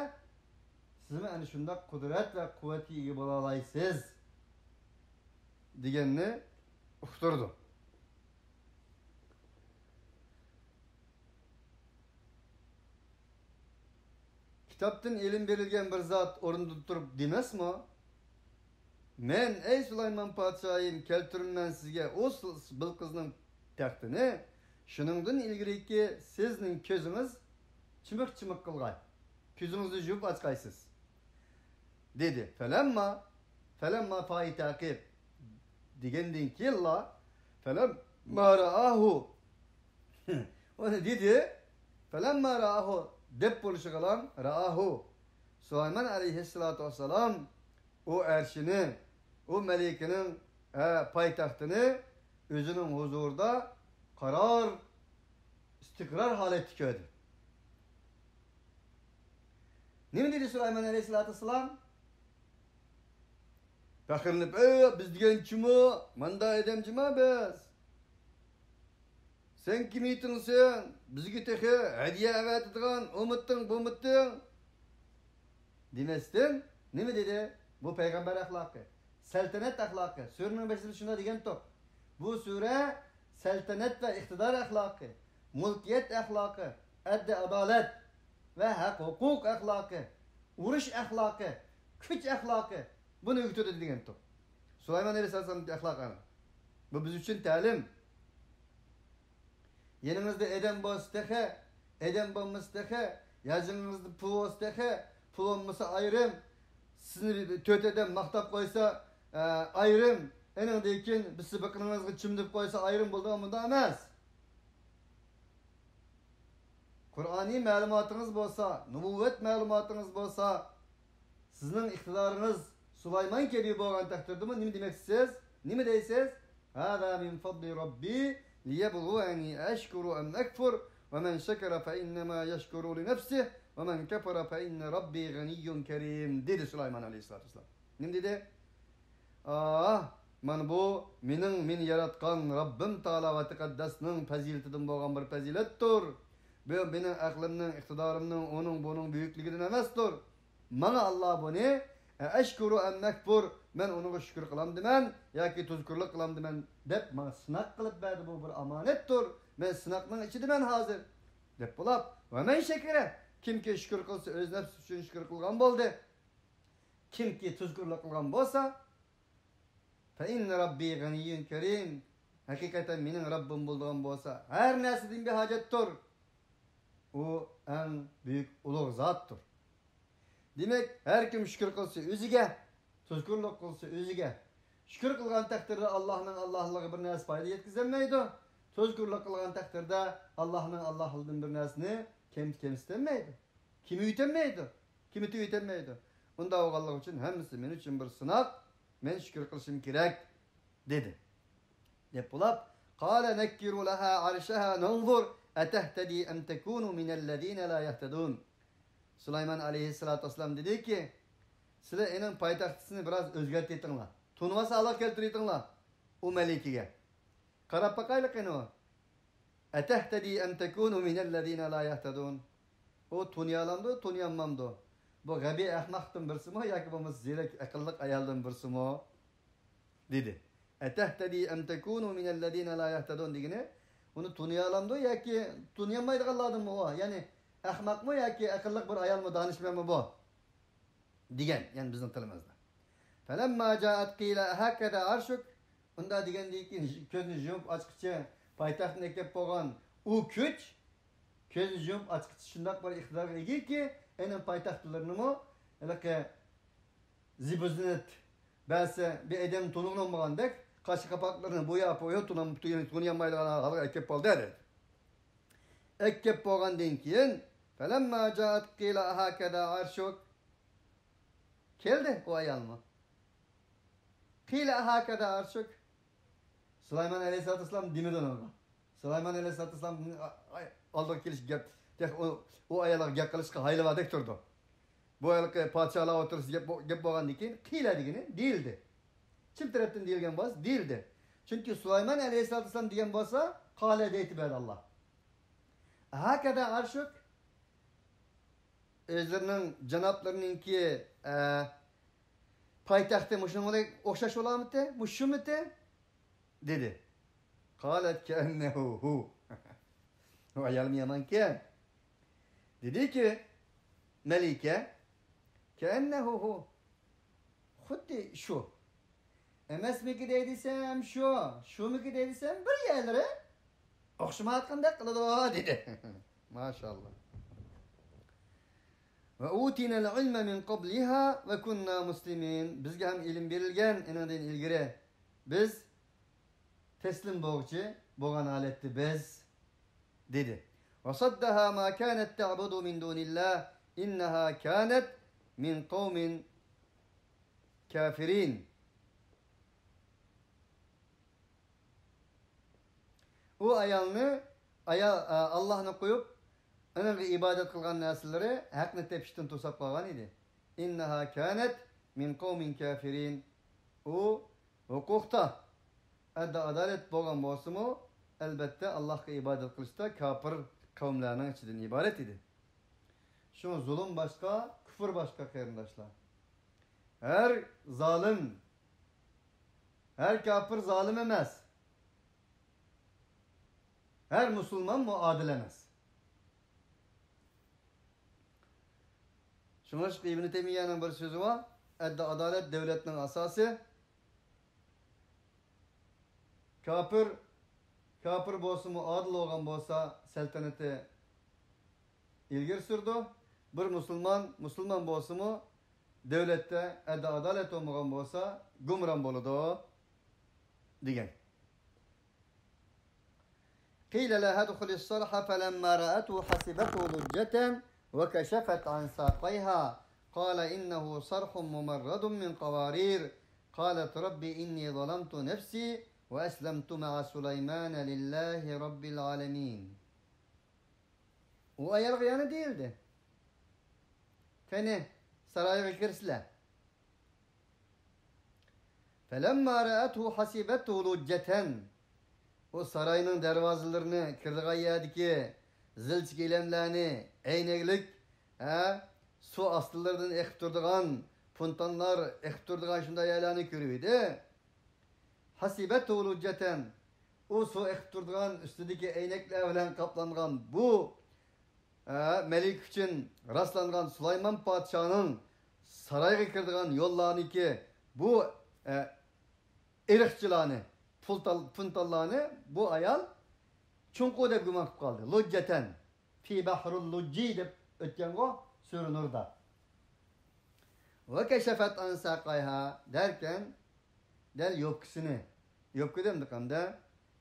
سىزمۇ ئەنە شۇنداق قۇدرەت ۋە قۇۋۋەتكە ئىگە بولالايسىز، دېگەننى ئۇقتۇرىدۇ. كىتابتىن ئىلىم بېرىلگەن بىر زات ئورنىدا تۇرۇپ دېمەسمۇ؟ مەن، ئەي سۇلايمان پادىشاھىم، كەلتۈرىمەن سىزگە ئۇ سۇ-، بىلقىزنىڭ تەختىنى، شۇنىڭدىن ئىلگىرىكى سىزنىڭ كۆزىڭىز چىمىق-چىمىق قىلغاي، كۆزىڭىزنى يۇمۇپ ئاچقايسىز، دېدى. فەلەمما، فەلەمما پائى تەقىب دېگەندىن كېيىنلا، فەلەمما رائاھۇ، ئۇنى دېدى. فەلەمما رائاھۇ دەپ بولۇشىغىلا، رائاھۇ، سۇلايمان ئەلەيھىسسالاتۇ ۋەسسالام ئۇ ئەرشىنى، ئۇ مەلىكىنىڭ، ھە، پايتەختىنى ئۆزىنىڭ ھۇزۇرىدا قارار، ئىستىقرار ھالەتتە كۆردى. نېمە دېدى سۇلايمان ئەلەيھىسسالاتۇ ۋەسسالام؟ پەخىرلىنىپ، ئەي، بىز دېگەن كىمۇ؟ ماندا ئادەم جۇما بىز. سەن كىم ئىدىڭ سەن؟ بىزگە تېخى ھەدىيە ئەۋەتىدىغان، ئۇمۇتتۇڭ، بۇمۇتتۇڭ دېمەستىن، نېمە دېدى؟ بۇ پەيغەمبەر ئەخلاقى، سەلتەنەت ئەخلاقى. سۈرىنىڭ بېشىدا شۇنداق دېگەنتۇق. بۇ سۈرە سەلتەنەت ۋە ئىقتىدار ئەخلاقى، مۇلكىيەت ئەخلاقى، ئەدلى ئادالەت ۋە ھەق ھوقۇق ئەخلاقى، ئۇرۇش ئەخلاقى، كۈچ ئەخلاقى، بۇنى ئۆگىتىدۇ دېگەنتۇق. سۇلايمان ئەلەيھىسسالامنىڭ ئەخلاقى. بۇ بىز ئۈچۈن تەلىم. يېنىڭىزدا ئادەم بولسا تېخى، ئادەم بولمىسا تېخى، ياجىڭىزدا پۇل بولسا تېخى، پۇل بولمىسا ئايرىم، سىزنى تۆت ئادەم ماختاپ قويسا، ئە، ئايرىم، ئېنىڭدىن كېيىن بىرسى بېقىنىڭىزغا چىم دەپ قويسا ئايرىم بولىدىغان، مۇنداق ئەمەس. قۇرئانىي مەلۇماتىڭىز بولسا، نۇبۇۋۋەت مەلۇماتىڭىز بولسا، سىزنىڭ ئىقتىدارىڭىز سۇلايمان كەبى بولغان تەقدىردىمۇ نېمە دېمەكچىسىز؟ نېمە دەيسىز؟ هذا من فضل ربي ليبلوني أأشكر أم أكفر ومن شكر فإنما يشكر لنفسه ومن كفر فإن ربي غني كريم، دېدى سۇلايمان ئەلەيھىسسالاتۇ ۋەسسالام. نېمە دېدى؟ ئاھ، مانا بۇ مېنىڭ، مېنى ياراتقان رەببىم تائالا ۋە تەقەددەسنىڭ پەزىلىتىدىن بولغان بىر پەزىلەتتۇر. بۇ مېنىڭ ئەقلىمنىڭ، ئىقتىدارىمنىڭ، ئۇنىڭ، بۇنىڭ بۈيۈكلۈكىدىن ئەمەستۇر. ماڭا ئاللا بۇنى، ئەشكۇرۇ ئەم ئەكفۇر، مەن ئۇنىڭغا شۈكۈر قىلامدىمەن ياكى تۇزكورلۇق قىلامدىمەن دەپ ماڭا سىناق قىلىپ بەردى. بۇ بىر ئامانەتتۇر. مەن سىناقنىڭ ئىچىدىمەن ھازىر، دەپ بولاپ، ۋە مەن شەكىرە، كىمكى شۈكۈر قىلسا، ئۆز نەپسى ئۈچۈن شۈكۈر قىلغان بولدى. كىمكى تۇزكورلۇق قىلغان بولسا، فَإِنَّ رَبِّي غَنِيٌّ كَرِيمٌ، ھەقىقەتەن مېنىڭ رەببىم بولىدىغان بولسا، ھەر نەرسىدىن بىھاجەتتۇر. ئۇ ئەڭ بۈيۈك ئۇلۇغ زاتتۇر. دېمەك، ھەر كىم شۈكۈر قىلسا ئۆزىگە، تۇزكورلۇق قىلسا ئۆزىگە. شۈكۈر قىلغان تەقدىردە ئاللاھنىڭ ئاللاھلىقى بىر نەرسە پايدا يەتكۈزەلمەيدۇ. تۇزكورلۇق قىلغان تەقدىردە ئاللاھنىڭ ئاللاھلىقىدىن بىر نەرسىنى كەم-، كەمسىتەلمەيدۇ. كېمىيتەلمەيدۇ. كېمىتىۋېتەلمەيدۇ. ئۇنداق بولغانلىقى ئۈچۈن ھەممىسى مەن ئۈچۈن بىر سىناق، مەن شۈكۈر قىلىشىم كېرەك، دېدى. دەپ بولاپ، قال نكروا لها عرشها ننظر أتهتدي أم تكون من الذين لا يهتدون. سۇلايمان ئەلەيھىسسالاتۇ ۋەسسالام دېدىكى، سىلەر ئېنىڭ پايتەختىسىنى بىراز ئۆزگەرتىۋېتىڭلار. تونۇۋالسا ئالغا كەلتۈرۈۋېتىڭلار ئۇ مەلىكىگە. قاراپ باقايلى قېنى ئۇ. ئەتەھتەدى ئەم تەكۇنۇ مىنەللەزىنە لا يەھتەدۇن. ئۇ تونۇيالامدۇ، تونۇيالمامدۇ؟ بۇ غەبىي ئەخمەقتىن بىرسىمۇ ياكى بولمىسا زېرەك ئەقىللىق ئايالدىن بىرسىمۇ؟ دېدى. ئەتەھتەدى ئەم تەكۇنۇ مىنەللەزىنە لا يەھتەدۇن دېگىنى، ئۇنى تونۇيالامدۇ ياكى تونۇيالمايدىغانلاردىنمۇ ئۇ؟ يەنى ئەخمەقمۇ ياكى ئەقىللىق بىر ئايالمۇ، دانىشمەنمۇ بۇ؟ دېگەن، يەنى بىزنىڭ تىلىمىزدا. فەلەمما جائەت قىلە ئەھەكەزا ئەرشۇك. ئۇنداق دېگەندىن كېيىن كۆزنى يۇمۇپ ئاچقىچە پايتەختىن ئەكەپ بولغان ئۇ كۈچ، كۆزنى يۇمۇپ ئاچقىچە شۇنداق بىر ئىقتىدارغا ئىگىكى، ئېنىڭ پايتەختلىرىنىمۇ ھېلىقى زىبۇزىنەت بەرسە، بىر ئادەم تونۇغىنى بولمىغاندەك، قاش قاپاقلىرىنى بوياپ، بوياپ، تونۇ-، تونۇيالمايدىغان ھالغا ئەكەپ بولدى، دەيدۇ. ئەكەپ بولغاندىن كېيىن، فەلەمما جائەت قىلە ئەھەكەزا ئەرشۇك. كەلدى ئۇ ئايالمۇ. قىلە ئەھەكەزا ئەرشۇك. سۇلايمان ئەلەيھىسسالاتۇ ۋەسسالام دېمىدى ئۇنىڭغا. سۇلايمان ئەلەيھىسسالاتۇ ۋەسسالام ئالدىغا كېلىش گەپ، تېخى ئۇ، ئۇ ئايالغا گەپ قىلىشقا ھايلىۋاردەك تۇرىدۇ. بۇ ھېلىقى پادىشاھلار ئوتتۇرىسىدا گەپ، گەپ بولغاندىن كېيىن، قىلە دېگىنى دېيىلدى. چىن تەرەپتىن دېيىلگەن بولسا، دېيىلدى. چۈنكى سۇلايمان ئەلەيھىسسالاتۇ ۋەسسالام دېگەن بولسا، قالە دەيتتى بەزى ئاللا. ھەكەزا ئەرشۇك. ئۆزلىرىنىڭ جانابلىرىنىڭكى، ئە، پايتەختى مۇشۇنىڭغا ئوخشاش بولامتى؟ مۇشۇمىتى؟ دېدى. قالەت كەئەننەھۇ ھۇ. ئۇ ئايالمۇ يامانكەن. دېدىكى، مەلىكە، كەئەننەھۇ ھۇ. خۇددى شۇ. ئەمەسمىكى دەي دېسەم شۇ، شۇمىكى دەي دېسەم بىر يەرلىرى ئوخشىمايۋاتقاندەك قىلىدۇ، دېدى. ماشاللا. ۋە ئۇتىنەل ئىلمە مىن قابلىھا ۋە كۇننا مۇسلىمىن. بىزگە ھەم ئىلىم بېرىلگەن ئېنىڭدىن ئىلگىرى. بىز تەسلىم بولغۇچى بولغان ھالەتتە بىز، دېدى. ۋە سەددەھا ما كانەت تەئبۇدۇ مىن دۇنىللا ئىننەھا كانەت مىن قەۋمىن كافىرىن. ئۇ ئايالنى، ئايال، ئە، ئاللاھنى قويۇپ، ئۇنىڭغا ئىبادەت قىلغان نەرسىلىرى ھەقنى تېپىشتىن توساپ قالغان ئىدى. ئىننەھا كانەت مىن قەۋمىن كافىرىن. ئۇ ھوقۇقتا ئەدل-ئادالەت بولغان بولسىمۇ، ئەلبەتتە، ئاللاھقا ئىبادەت قىلىشتا كاپىر قەۋملەرنىڭ ئىچىدىن ئىبارەت ئىدى. شۇڭا زۇلۇم باشقا، كۇفر باشقا، قېرىنداشلار. ھەر زالىم، ھەر كاپىر زالىم ئەمەس. ھەر مۇسۇلمانمۇ ئادىل ئەمەس. شۇڭلاشقا ئىبن تەيمىيەنىڭ بىر سۆزى بار، ئەدل-ئادالەت دۆلەتنىڭ ئاساسى. كاپىر، كاپىر بولسىمۇ، ئادىل بولغان بولسا، سەلتەنىتى ئىلگىرى سۈرىدۇ. بىر مۇسۇلمان، مۇسۇلمان بولسىمۇ، دۆلەتتە ئەدل-ئادالەت بولمىغان بولسا، گۇمران بولىدۇ، دېگەن. قيل لها ادخلي الصرح فلما رأته حسبته لجة وكشفت عن ساقيها قال إنه صرح ممرد من قوارير قالت رب إني ظلمت نفسي وأسلمت مع سليمان لله رب العالمين. ئۇ ئايالغا يەنە دېيىلدى، قېنى، سارايغا كىرسىلە. فلما رأته حسبته لجة. ئۇ ساراينىڭ دەرۋازىلىرىنى، كىرىدىغان يەردىكى زىلچە گىلەملەرنى، ئەينەكلىك، ھە، سۇ ئاستىلىرىدىن ئېقىپ تۇرىدىغان، فونتانلار ئېقىپ تۇرىدىغان شۇنداق يەرلەرنى كۆرۈۋىدى. حسبته لجة. ئۇ سۇ ئېقىپ تۇرىدىغان ئۈستىدىكى ئەينەكلەر بىلەن قاپلانغان بۇ، ئە، مەلىكە ئۈچۈن راسلانغان سۇلايمان پادىشاھنىڭ سارايغا كىرىدىغان يوللارنىكى بۇ، ئە، ئېرىقچىلارنى، پۇلتال-، پۇنتاللارنى بۇ ئايال چوڭقۇر دەپ گۇمان قىلىپ قالدى. لجة. في بحر اللجي دەپ ئۆتكەنغۇ سۈرە نۇردا. وكشفت عن ساقيها دەركەن، دەل يوپكىسىنى، يوپكا دېمىدۇق ئەمدى،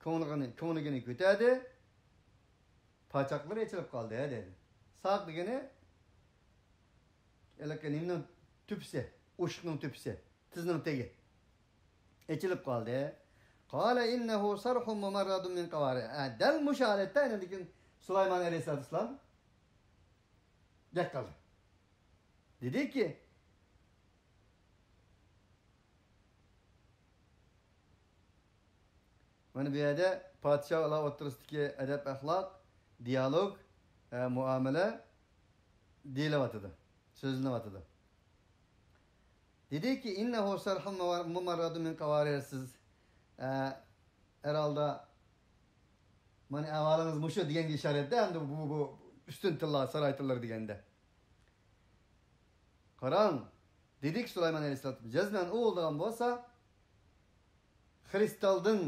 كۆڭلىكىنى، كۆڭلىكىنى كۆتەردى، پاچاقلىرى ئېچىلىپ قالدى، دېدى. ساق دېگىنى، ھېلىقى نېمىنىڭ تۆپىسى، ئوشۇقنىڭ تۆپىسى، تىزنىڭ تېگى. ئېچىلىپ قالدى. قال إنه صرح ممرد من قوارير. ئە، دەل مۇشۇ ھالەتتە ئاندىن كېيىن سۇلايمان ئەلەيھىسسالاتۇ ۋەسسالام گەپ قىلدى. دېدىكى، مانا بۇ يەردە پادىشاھ ئۇلار ئوتتۇرىسىدىكى ئەدەپ-ئەخلاق، دىيالوگ، ئە، مۇئامىلە دېيىلىۋاتىدۇ، سۆزلىنىۋاتىدۇ. دېدىكى، «إنه صرح ممرد من قوارير». سىز، ئە، ھەرھالدا، مانا ئەھۋالىڭىز مۇشۇ دېگەنگە ئىشارەتتە، ئەمدى بۇ، بۇ ئۈستۈن تىللار، ساراي تىللىرى دېگەندە. قاراڭ، دېدىكى سۇلايمان ئەلەيھىسسالام، جەزمەن ئۇ بولىدىغان بولسا، خرىستالدىن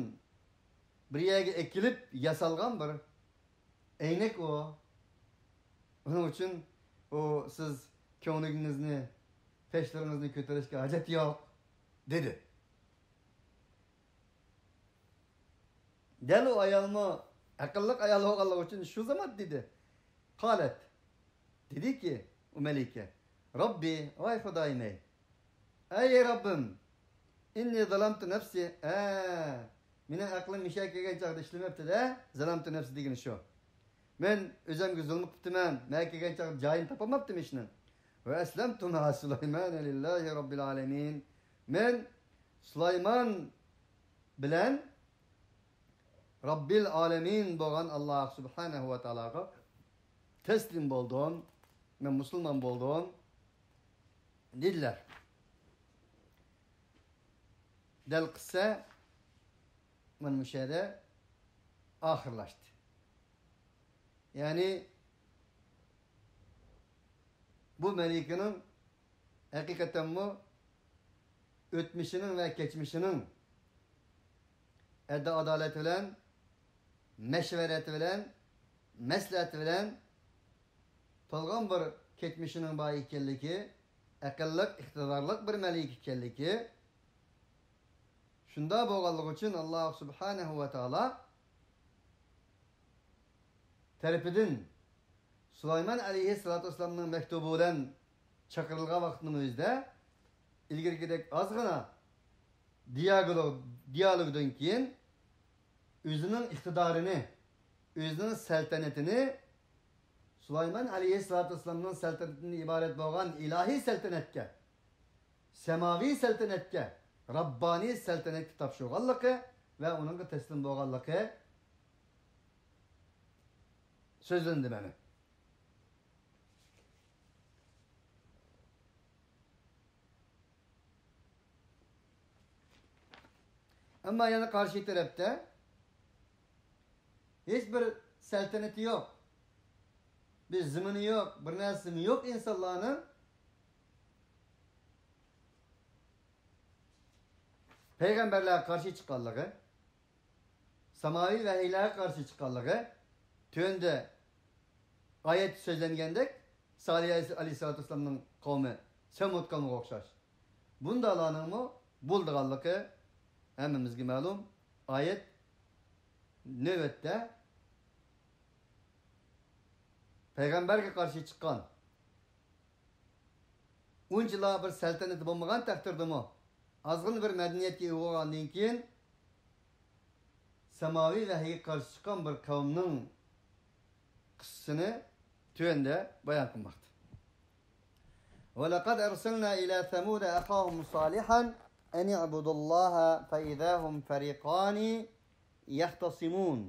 بىر يەرگە ئەكېلىپ ياسالغان بىر ئەينەك ئۇ. ئۇنىڭ ئۈچۈن ئۇ سىز كۆڭلىڭىزنى، پېشلىرىڭىزنى كۆتۈرۈشكە ھاجەت يوق، دېدى. دەل ئۇ ئايالمۇ ئەقىللىق ئايال بولغانلىقى ئۈچۈن شۇ زامات دېدى. قالەت، دېدىكى، ئۇ مەلىكە، رەببى، ۋاي خۇدايىم ئەي، ئەي رەببىم، ئىننى زالامتۇ نەپسى، ئە، مېنىڭ ئەقلىم مۇشۇ يەرگە كەلگەن چاغدا ئىشلىمەپتۇ-دە، زالامتۇ نەپسى دېگىنى شۇ. مەن ئۆزۈمگە زۇلۇم قىپتىمەن، مەن كەلگەن چاغدا جايىنى تاپالماپتىمەن ئىشنىڭ. ۋە ئەسلەمتۇ مەئە سۇلايمان لىللاھى رەببىل ئالەمىن. مەن سۇلايمان بىلەن رەببىل ئالەمىن بولغان ئاللاھ سۇبھانەھۇ ۋە تائالاغا تەسلىم بولدۇم، مەن مۇسۇلمان بولدۇم، دېدىلەر. دەل قىسسە مانا مۇشۇ يەردە ئاخىرلاشتى. يەنى بۇ مەلىكىنىڭ ھەقىقەتەنمۇ ئۆتمۈشىنىڭ ۋە كەچمىشىنىڭ ئەدىل-ئادالەت بىلەن، مەشۋەرەت بىلەن، مەسلىھەت بىلەن تولغان بىر كەچمىشىنىڭ بار ئىكەنلىكى، ئەقىللىق، ئىقتىدارلىق بىر مەلىكە ئىكەنلىكى، شۇنداق بولغانلىقى ئۈچۈن، ئاللاھ سۇبھانەھۇ ۋە تائالا تەرىپىدىن سۇلايمان ئەلەيھىسسالاتۇ ۋەسسالامنىڭ مەكتۇبى بىلەن چاقىرىلغان ۋاقىتنىڭ ئۆزىدە، ئىلگىرىكىدەك ئازغىنا دىيالوگ، دىيالوگدىن كېيىن، ئۆزىنىڭ ئىقتىدارىنى، ئۆزىنىڭ سەلتەنىتىنى سۇلايمان ئەلەيھىسسالاتۇ ۋەسسالامنىڭ سەلتەنىتىدىن ئىبارەت بولغان ئىلاھىي سەلتەنەتكە، سەماۋىي سەلتەنەتكە، رەببانىي سەلتەنەتكە تاپشۇرغانلىقى ۋە ئۇنىڭغا تەسلىم بولغانلىقى سۆزلىنىدۇ مانا. ئەمما يەنە قارشى تەرەپتە ھېچ بىر سەلتەنىتى يوق، بىر زېمىنى يوق، بىر نەرسىمۇ يوق ئىنسانلارنىڭ پەيغەمبەرلەرگە قارشى چىققانلىقى، ساماۋىي ۋەھىيلەرگە قارشى چىققانلىقى، تۆۋەندە ئايەتتە سۆزلەنگەندەك، سالىھ ئەلەيھىسسالاتۇ ۋەسسالامنىڭ قەۋمى سەمۇد قەۋمىگە ئوخشاش. بۇنداقلارنىڭمۇ بولىدىغانلىقى ھەممىمىزگە مەلۇم. ئايەت نۆۋەتتە پەيغەمبەرگە قارشى چىققان، ئۇنچىلا بىر سەلتەنىتى بولمىغان تەقدىردىمۇ، ئازغىنە بىر مەدەنىيەتكە ئىگە بولغاندىن كېيىن، ساماۋىي ۋەھىيگە قارشى چىققان بىر قەۋمنىڭ قىسسىسىنى تۆۋەندە بايان قىلماقتا. ولقد أرسلنا إلى ثمود أخاهم صالحا أن اعبدوا الله فإذا هم فريقان يختصمون.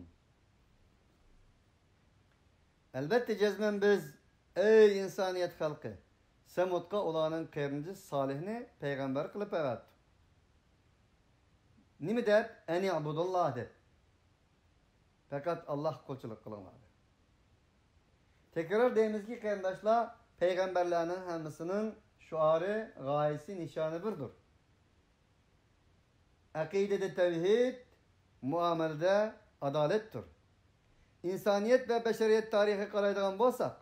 ئەلۋەتتە، جەزمەن بىز، ئەي ئىنسانىيەت خەلقى، سەمۇدقا ئۇلارنىڭ قېرىندىشى سالىھنى پەيغەمبەر قىلىپ ئەۋەتتۇق. نېمە دەپ؟ أن اعبدوا الله دەپ. پەقەت ئاللاھقا قۇلچىلىق قىلىڭلار دەپ. تەكرار دەيمىزكى، قېرىنداشلار، پەيغەمبەرلەرنىڭ ھەممىسىنىڭ شوئارى، غايىسى، نىشانى بىردۇر. ئەقىدىدە تەۋھىد، مۇئامىلىدە ئادالەتتۇر. ئىنسانىيەت ۋە بەشەرىيەت تارىخىغا قارايدىغان بولساق،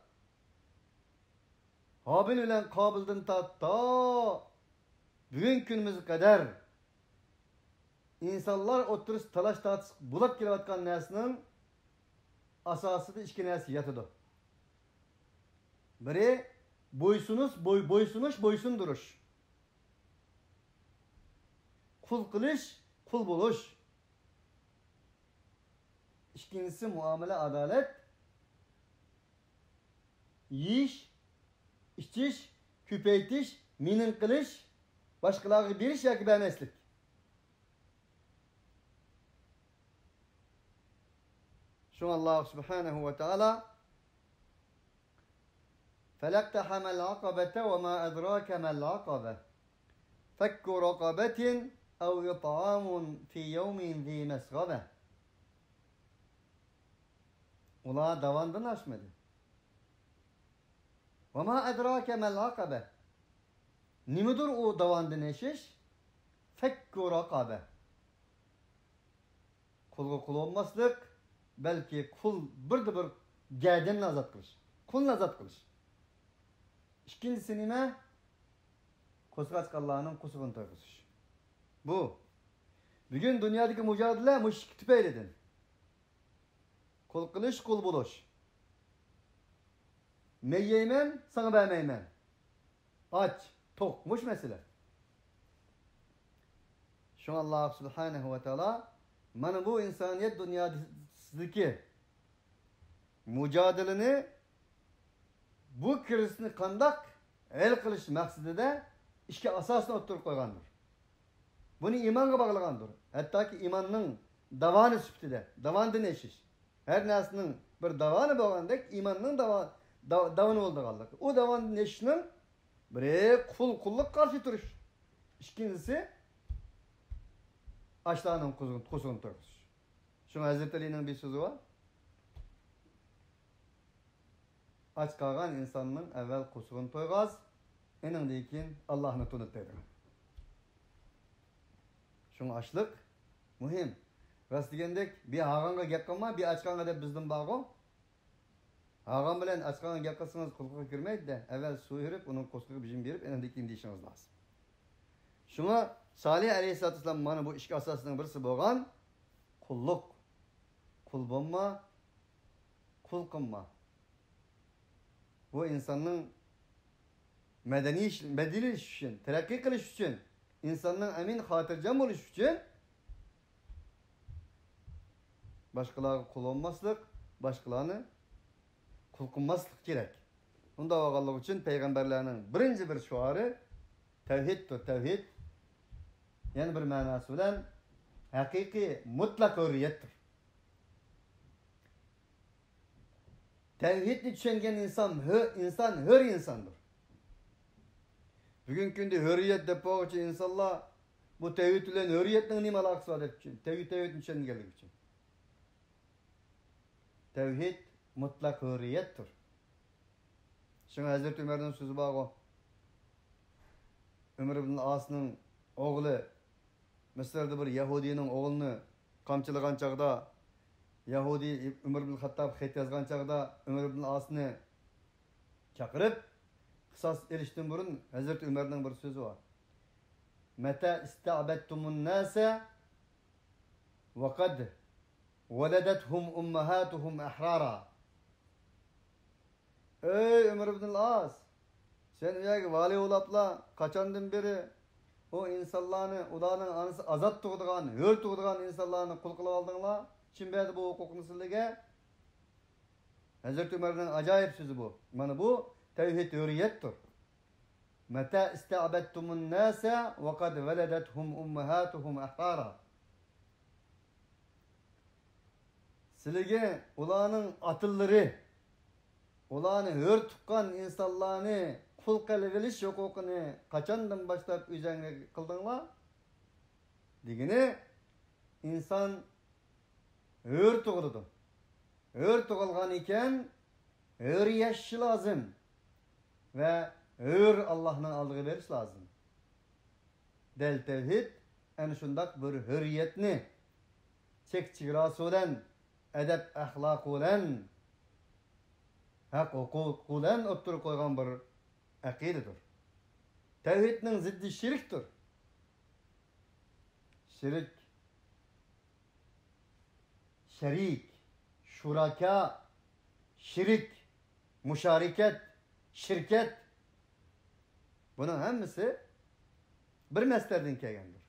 ھابىل بىلەن قابىلدىن تارتىپ تا بۈگۈنكى كۈنىمىزگە قەدەر ئىنسانلار ئوتتۇرىسىدا تالاش-تارتىش بولۇپ كېلىۋاتقان نەرسىنىڭ ئاساسىدا ئىككى نەرسە ياتىدۇ. بىرى، بويسۇنۇش، بوي-، بويسۇنۇش، بويسۇندۇرۇش. قۇل قىلىش، قۇل بولۇش. ئىككىنچىسى، مۇئامىلە، ئادالەت. يېيىش، ئىچىش، كۆپەيتىش، مېنىڭ قىلىش، باشقىلارغا بېرىش ياكى بەرمەسلىك. شۇڭا ئاللاھ سۇبھانەھۇ ۋە تائالا: فَلَا اقْتَحَمَ الْعَقَبَةَ وَمَا أَدْرَاكَ مَا الْعَقَبَةُ، فَكُّ رَقَبَةٍ أَوْ إِطْعَامٌ فِي يَوْمٍ ذِي مَسْغَبَةٍ. ئۇلار داۋاندىن ئاشمىدى. وَمَا أَدْرَاكَ مَا الْعَقَبَةُ. نېمىدۇر ئۇ داۋاندىن ئېشىش؟ فَكُّ رَقَبَةٍ. قۇلغا قۇل بولماسلىق، بەلكى قۇل، بىردە بىر گەدىننى ئازاد قىلىش، قۇلنى ئازاد قىلىش. ئىككىنچىسى نېمە؟ قورسىقى ئاچقانلارنىڭ قورسىقىنى تويغۇزۇش. بۇ بۈگۈن دۇنيادىكى مۇجادىلە مۇشۇ ئىككى تۈپەيلىدىن. قۇل قىلىش، قۇل بولۇش. مەن يەيمەن، ساڭا بەرمەيمەن. ئاچ، توق، مۇشۇ مەسىلە. شۇڭا ئاللاھ سۇبھانەھۇ ۋە تائالا مانا بۇ ئىنسانىيەت دۇنياسىدىكى مۇجادىلىنى، بۇ كىرىزىسنى قانداق ھەل قىلىش مەقسىتىدە ئىككى ئاساسنى ئوتتۇرىغا قويغاندۇر. بۇنى ئىمانغا باغلىغاندۇر. ھەتتاكى ئىماننىڭ داۋانى سۈپىتىدە، داۋاندىن ئېشىش. ھەر نەرسىنىڭ بىر داۋانى بولغاندەك، ئىماننىڭ داۋا-، داۋ-، داۋىنى بولىدىغانلىقى. ئۇ داۋاندىن ئېشىشنىڭ بىرى قۇل، قۇللۇققا قارشى تۇرۇش. ئىككىنچىسى، ئاچلارنىڭ قورسىقىنى، قورسىقىنى تويغۇزۇش. شۇڭا ھەزرىتى ئەلىنىڭ بىر سۆزى بار. ئاچ قالغان ئىنساننىڭ ئەۋۋەل قورسىقىنى تويغۇز، ئېنىڭدىن كېيىن ئاللاھنى تونۇت دەيدىغان. شۇڭا ئاچلىق مۇھىم. راست دېگەندەك، بىر ھاغانغا گەپ قىلما، بىر ئاچقانغا دەپ بىزدىن بارغۇ. ھاغان بىلەن ئاچقانغا گەپ قىلسىڭىز قۇلىقىغا كىرمەيدۇ-دە، ئەۋۋەل سۇ بېرىپ، ئۇنىڭ قورسىقىغا بىر جىم بېرىپ، ئېنىڭدىن كېيىن دېيىشىڭىز لازىم. شۇڭا سالىھ ئەلەيھىسسالاتۇ ۋەسسالام مانا بۇ ئىككى ئاساسنىڭ بىرسى بولغان قۇللۇق. قۇل بولما، قۇل قىلما. بۇ ئىنساننىڭ مەدەنىي، مەدەنىيلىشىش ئۈچۈن، تەرەققىي قىلىش ئۈچۈن، ئىنساننىڭ ئەمىن خاتىرجەم بولۇشى ئۈچۈن باشقىلارغا قۇل بولماسلىق، باشقىلارنى قۇل قىلماسلىق كېرەك. ئۇنداق بولغانلىقى ئۈچۈن پەيغەمبەرلەرنىڭ بىرىنچى بىر شوئارى تەۋھىدتۇر، تەۋھىد. يەنە بىر مەناسى بىلەن ھەقىقىي مۇتلەق ھۆررىيەتتۇر. تەۋھىدنى چۈشەنگەن ئىنسان ھۆ-، ئىنسان ھۆر ئىنساندۇر. بۈگۈنكى كۈندە ھۆرىيەت دەپ بولغۇچى ئىنسانلار بۇ تەۋھىد بىلەن ھۆرىيەتنىڭ نېمە ئالاقىسى بار دەپ چۈشەن-، تەۋھىد، تەۋھىدنى چۈشەنمىگەنلىكى ئۈچۈن. تەۋھىد مۇتلەق ھۆرىيەتتۇر. شۇڭا ھەزرىتى ئۆمەرنىڭ سۆزى بارغۇ، ئۆمەر ئىبن ئاسنىڭ ئوغلى مىسىردا بىر يەھۇدىينىڭ ئوغلىنى قامچىلىغان چاغدا، يەھۇدىي ئۆمەر ئىبن خەتتابقا خەت يازغان چاغدا، ئۆمەر ئىبن ئاسنى چاقىرىپ، قىساس ئېلىشتىن بۇرۇن ھەزرىتى ئۆمەرنىڭ بىر سۆزى بار. متى استعبدتم الناس وقد ولدتهم أمهاتهم أحرارا. ئەي ئۆمەر ئىبن ئاس، سەن ئۇ يەرگە ۋالىي بولاپلا قاچاندىن بېرى ئۇ ئىنسانلارنى، ئۇلارنىڭ ئانىسى ئازاد تۇغىدىغان، ھۆر تۇغىدىغان ئىنسانلارنى قۇل قىلىۋالدىڭلار؟ كىم بەردى بۇ ھوقۇقنى سىلىگە؟ ھەزرىتى ئۆمەرنىڭ ئاجايىپ سۆزى بۇ. مانا بۇ تەۋھىد ھۆرىيەتتۇر. متى استعبدتم الناس وقد ولدتهم أمهاتهم أحرارا. سىلىگە ئۇلارنىڭ ئاتىلىرى، ئۇلارنى ھۆر تۇغقان ئىنسانلارنى قۇل قىلىۋېلىش ھوقۇقىنى قاچاندىن باشلاپ ئۆزەڭگە قىلدىڭلار؟ دېگىنى، ئىنسان ھۆر تۇغۇلىدۇ. ھۆر تۇغۇلغان ئىكەن، ھۆر ياشىشى لازىم ۋە ھۆر ئاللاھنىڭ ئالدىغا بېرىش لازىم. دەل تەۋھىد ئەنە شۇنداق بىر ھۆرىيەتنى چەك-چېگراسى بىلەن، ئەدەپ-ئەخلاقى بىلەن، ھەق-ھوقۇقى بىلەن ئوتتۇرىغا قويغان بىر ئەقىدىدۇر. تەۋھىدنىڭ زىددى شىركتۇر. شىرك، شەرىك، شۇراكا، شىرك، مۇشارىكەت، شىركەت. بۇنىڭ ھەممىسى بىر مەسدەردىن كەلگەندۇر.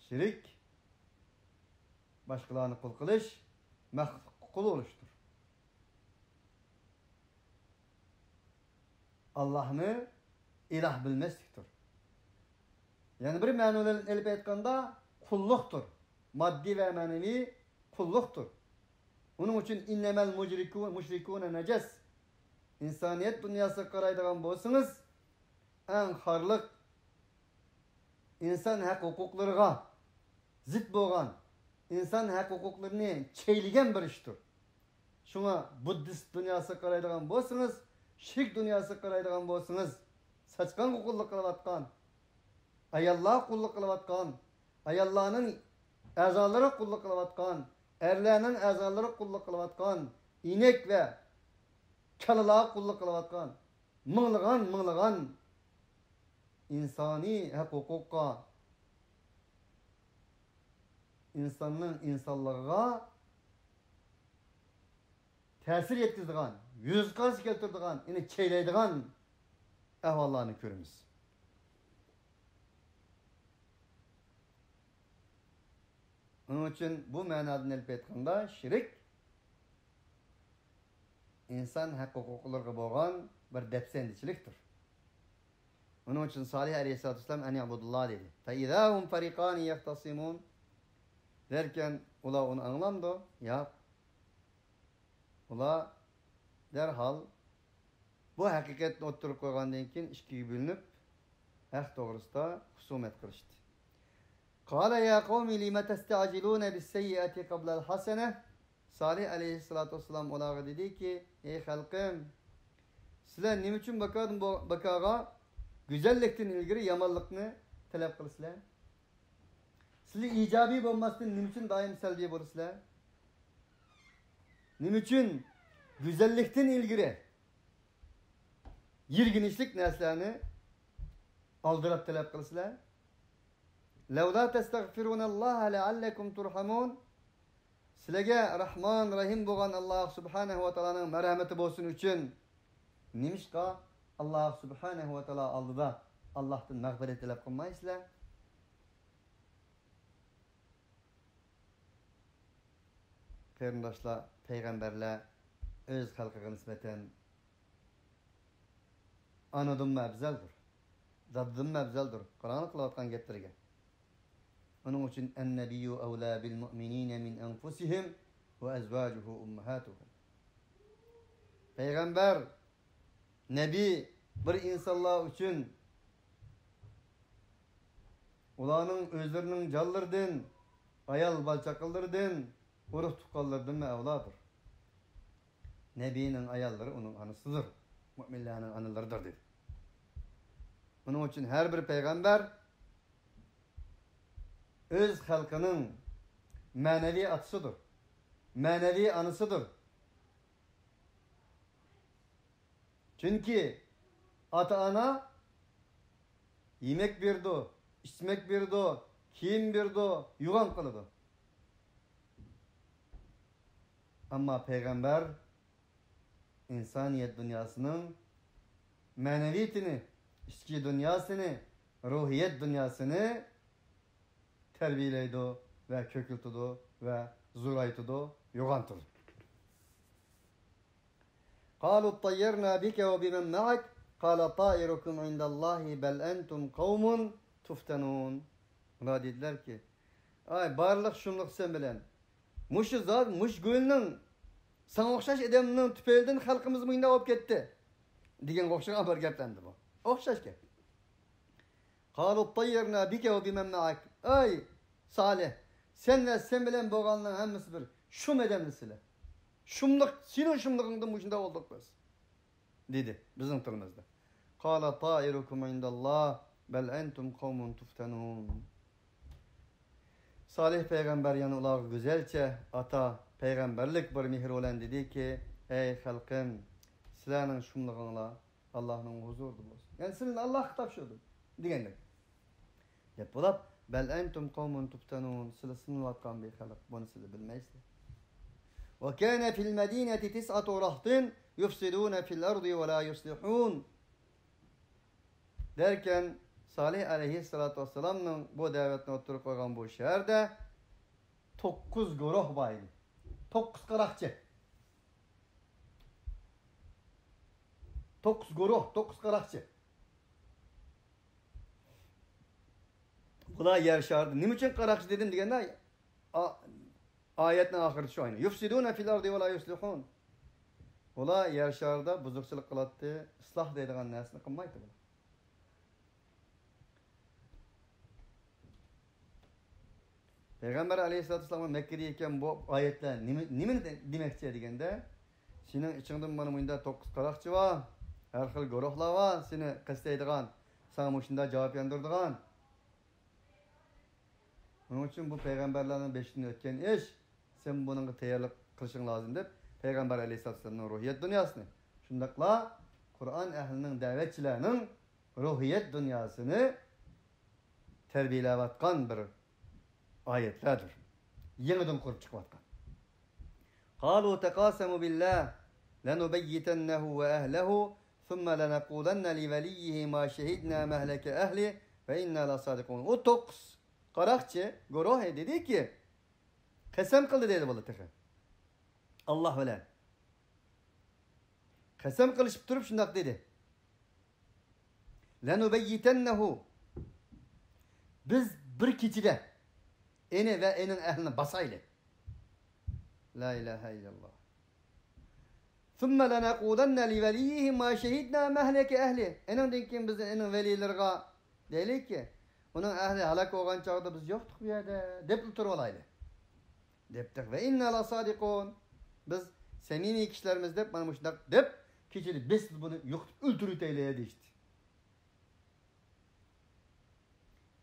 شىرك، باشقىلارنى قۇل قىلىش، مەخلۇققا قۇل بولۇشتۇر. ئاللاھنى ئىلاھ بىلمەسلىكتۇر. يەنە بىر مەنىلەرنى ئېلىپ ئېيتقاندا، قۇللۇقتۇر. ماددىي ۋە مەنىۋى قۇللۇقتۇر. ئۇنىڭ ئۈچۈن «ئىننەمەل مۇشرىكۇ-، مۇشرىكۇنە نەجەس». ئىنسانىيەت دۇنياسىغا قارايدىغان بولسىڭىز، ئەڭ خارلىق، ئىنسان ھەق ھوقۇقلىرىغا زىت بولغان، ئىنسان ھەق ھوقۇقلىرىنى چەيلىگەن بىر ئىشتۇر. شۇڭا بۇددىست دۇنياسىغا قارايدىغان بولسىڭىز، شىرك دۇنياسىغا قارايدىغان بولسىڭىز، ساچقانغا قۇللۇق قىلىۋاتقان، ئاياللارغا قۇللۇق قىلىۋاتقان، ئاياللارنىڭ ئەزالىرىغا قۇللۇق قىلىۋاتقان، ئەرلەرنىڭ ئەزالىرىغا قۇللۇق قىلىۋاتقان، ئىنەك ۋە كالىلارغا قۇللۇق قىلىۋاتقان مىڭلىغان، مىڭلىغان ئىنسانىي ھەق ھوقۇققا، ئىنساننىڭ ئىنسانلىقىغا تەسىر يەتكۈزىدىغان، يۈز قارىسى كەلتۈرىدىغان، يەنى چەيلەيدىغان ئەھۋاللارنى كۆرىمىز. ئۇنىڭ ئۈچۈن بۇ مەنادىن ئېلىپ ئېيتقاندا، شىرك ئىنسان ھەق ھوقۇقلىرىغا بولغان بىر دەپسەندىچىلىكتۇر. ئۇنىڭ ئۈچۈن سالىھ ئەلەيھىسسالاتۇ ۋەسسالام «ئەن ئەبۇدۇللا» دېدى. «فەئىزا ھۇم فەرىقانى يەختەسىمۇن» دەركەن، ئۇلار ئۇنى ئاڭلامدۇ؟ ياق. ئۇلار دەرھال بۇ ھەقىقەتنى ئوتتۇرىغا قويغاندىن كېيىن ئىككىگە بۆلۈنۈپ، ھەق توغرىسىدا خۇسۇمەت قىلىشتى. قال يا قوم لم تستعجلون بالسيئة قبل الحسنة. سالىھ ئەلەيھىسسالاتۇ ۋەسسالام ئۇلارغا دېدىكى، ئەي خەلقىم، سىلەر نېمە ئۈچۈن باكادىن بو-، باكاغا گۈزەللىكتىن ئىلگىرى يامانلىقنى تەلەپ قىلىسىلەر؟ سىلەر ئىجابىي بولماستىن، نېمە ئۈچۈن دائىم سەلبىي بولىسىلەر؟ نېمە ئۈچۈن گۈزەللىكتىن ئىلگىرى يىرگىنچلىك نەرسىلەرنى ئالدىراپ تەلەپ قىلىسىلەر؟ لولا تستغفرون الله لعلكم ترحمون. سىلەرگە راھمان، رەھىم بولغان ئاللاھ سۇبھانەھۇ ۋە تائالانىڭ مەرھەمىتى بولسۇن ئۈچۈن، نېمىشقا ئاللاھ سۇبھانەھۇ ۋە تائالا ئالدىدا ئاللاھتىن مەغپىرەت تەلەپ قىلمايسىلەر؟ قېرىنداشلار، پەيغەمبەرلەر ئۆز خەلقىگە نىسبەتەن ئانىدىنمۇ ئەۋزەلدۇر، دادىدىنمۇ ئەۋزەلدۇر. قاراڭلار قىلىۋاتقان گەپلىرىگە. ئۇنىڭ ئۈچۈن «النبي أولى بالمؤمنين من أنفسهم وأزواجه أمهاتهم». پەيغەمبەر، نەبى بىر ئىنسانلار ئۈچۈن ئۇلارنىڭ ئۆزلىرىنىڭ جانلىرىدىن، ئايال بالا-چاقىلىرىدىن، ئۇرۇق-تۇغقانلىرىدىنمۇ ئەۋلايدۇر. نەبىنىڭ ئاياللىرى ئۇنىڭ ئانىسىدۇر، مۆمىنلەرنىڭ ئانىلىرىدۇر، دېدى. ئۇنىڭ ئۈچۈن ھەر بىر پەيغەمبەر ئۆز خەلقىنىڭ مەنىۋى ئاتىسىدۇر، مەنىۋى ئانىسىدۇر. چۈنكى ئاتا-ئانا يېمەك بېرىدۇ، ئىچمەك بېرىدۇ، كىيىم بېرىدۇ، يوغان قىلىدۇ. ئەمما پەيغەمبەر ئىنسانىيەت دۇنياسىنىڭ مەنىۋىيىتىنى، ئىچكى دۇنياسىنى، روھىيەت دۇنياسىنى تەربىيەلەيدۇ ۋە كۆكلىتىدۇ ۋە زورايتىدۇ، يوغانتىدۇ. قالوا اطيرنا بك وبمن معك قال طائركم عند الله بل أنتم قوم تفتنون. ئۇلار دېدىلەركى، ئاي، بارلىق شۇملۇق سەن بىلەن. مۇشۇ زات، مۇشۇ گۆلنىڭ، ساڭا ئوخشاش ئادەمنىڭ تۈپەيلىدىن خەلقىمىز مۇنداق بولۇپ كەتتى، دېگەنگە ئوخشىغان بىر گەپ ئەمدى بۇ. ئوخشاش گەپ. قالوا اطيرنا بك وبمن معك. ئەي سالىھ، سەن ۋە سەن بىلەن بولغانلارنىڭ ھەممىسى بىر شۇم ئادەمدە سىلەر. شۇملۇق، سېنىڭ شۇملۇقۇڭدىن مۇشۇنداق بولدۇق بىز، دېدى بىزنىڭ تىلىمىزدا. قال طائركم عند الله بل أنتم قوم تفتنون. سالىھ پەيغەمبەر يەنە ئۇلارغا گۈزەلچە ئاتا پەيغەمبەرلىك بىر مېھرى بىلەن دېدىكى، ئەي خەلقىم، سىلەرنىڭ شۇملۇقۇڭلار ئاللاھنىڭ ھۇزۇرىدا بولسۇن. يەنى سىلىنى ئاللاھقا تاپشۇردۇم، دېگەندەك. دەپ بولاپ، بل أنتم قوم تفتنون، سىلەر سىنىلىۋاتقان بىر خەلق، بۇنى سىلەر بىلمەيسىلەر. وكان في المدينة تسعة رهط يفسدون في الأرض ولا يصلحون. دەركەن، سالىھ ئەلەيھىسسالاتۇ ۋەسسالامنىڭ بۇ دەۋەتنى ئوتتۇرىغا قويغان بۇ شەھەردە توققۇز گۇرۇھ بار ئىدى. توققۇز قاراقچى. توققۇز گۇرۇھ، توققۇز قاراقچى. بۇلار يەر شارىدا. نېمە ئۈچۈن قاراقچى دېدىم دېگەندە، ئا-، ئايەتنىڭ ئاخىرىدا شۇ ئاينى. يۇفسىدۇنە فىل ئەردى ۋە لا يۇسلىھۇن. بۇلار يەر شارىدا بۇزۇقچىلىق قىلاتتى، ئىسلاھ دەيدىغان نەرسىنى قىلمايتتى بۇلار. پەيغەمبەر ئەلەيھىسسالاتۇ ۋەسسالامغا مەككىدە ئىكەن بۇ ئايەتلەر نېمە، نېمىنى دە-، دېمەكچى دېگەندە، سېنىڭ ئىچىڭدىن مانا مۇنداق توققۇز قاراقچى بار، ھەر خىل گۇرۇھلار بار سېنى قەستلەيدىغان، ساڭا مۇشۇنداق جاۋاب ياندۇرىدىغان. ئۇنىڭ ئۈچۈن بۇ پەيغەمبەرلەرنىڭ بېشىدىن ئۆتكەن ئىش، سەن بۇنىڭغا تەييارلىق قىلىشىڭ لازىم دەپ، پەيغەمبەر ئەلەيھىسسالاتۇ ۋەسسالامنىڭ روھىيەت دۇنياسىنى، شۇنداقلا قۇرئان ئەھلىنىڭ، دەۋەتچىلەرنىڭ روھىيەت دۇنياسىنى تەربىيەلەۋاتقان بىر ئايەتلەردۇر. يېڭىدىن قۇرۇپ چىقىۋاتقان. قالوا تقاسموا بالله لنبيتنه وأهله ثم لنقولن لوليه ما شهدنا مهلك أهله وإنا لصادقون. ئۇ توققۇز قاراقچى گۇرۇھى دېدىكى، قەسەم قىلدى دەيدۇ بۇلار تېخى. ئاللاھ بىلەن قەسەم قىلىشىپ تۇرۇپ شۇنداق دېدى. لنبيتنه. بىز بىر كېچىدە ئېنى ۋە ئېنىڭ ئەھلىنى باسايلى. لا ئىلاھە ئىللاللاھ. ثم لنقولن لوليه ما شهدنا مهلك أهله. ئېنىڭدىن كېيىن بىز ئېنىڭ ۋەلىيلىرىغا دەيلىكى، ئۇنىڭ ئەھلى ھالاك بولغان چاغدا بىز يوقتۇق بۇ يەردە، دەپلا تۇرۇۋالايلى. دەپتۇق. وإنا لصادقون. بىز سەمىمىي كىشىلەرمىز دەپ، مانا مۇشۇنداق دەپ، كېچىدە بىز بۇنى يوقىتىپ ئۆلتۈرۈۋېتەيلى دېيىشتى.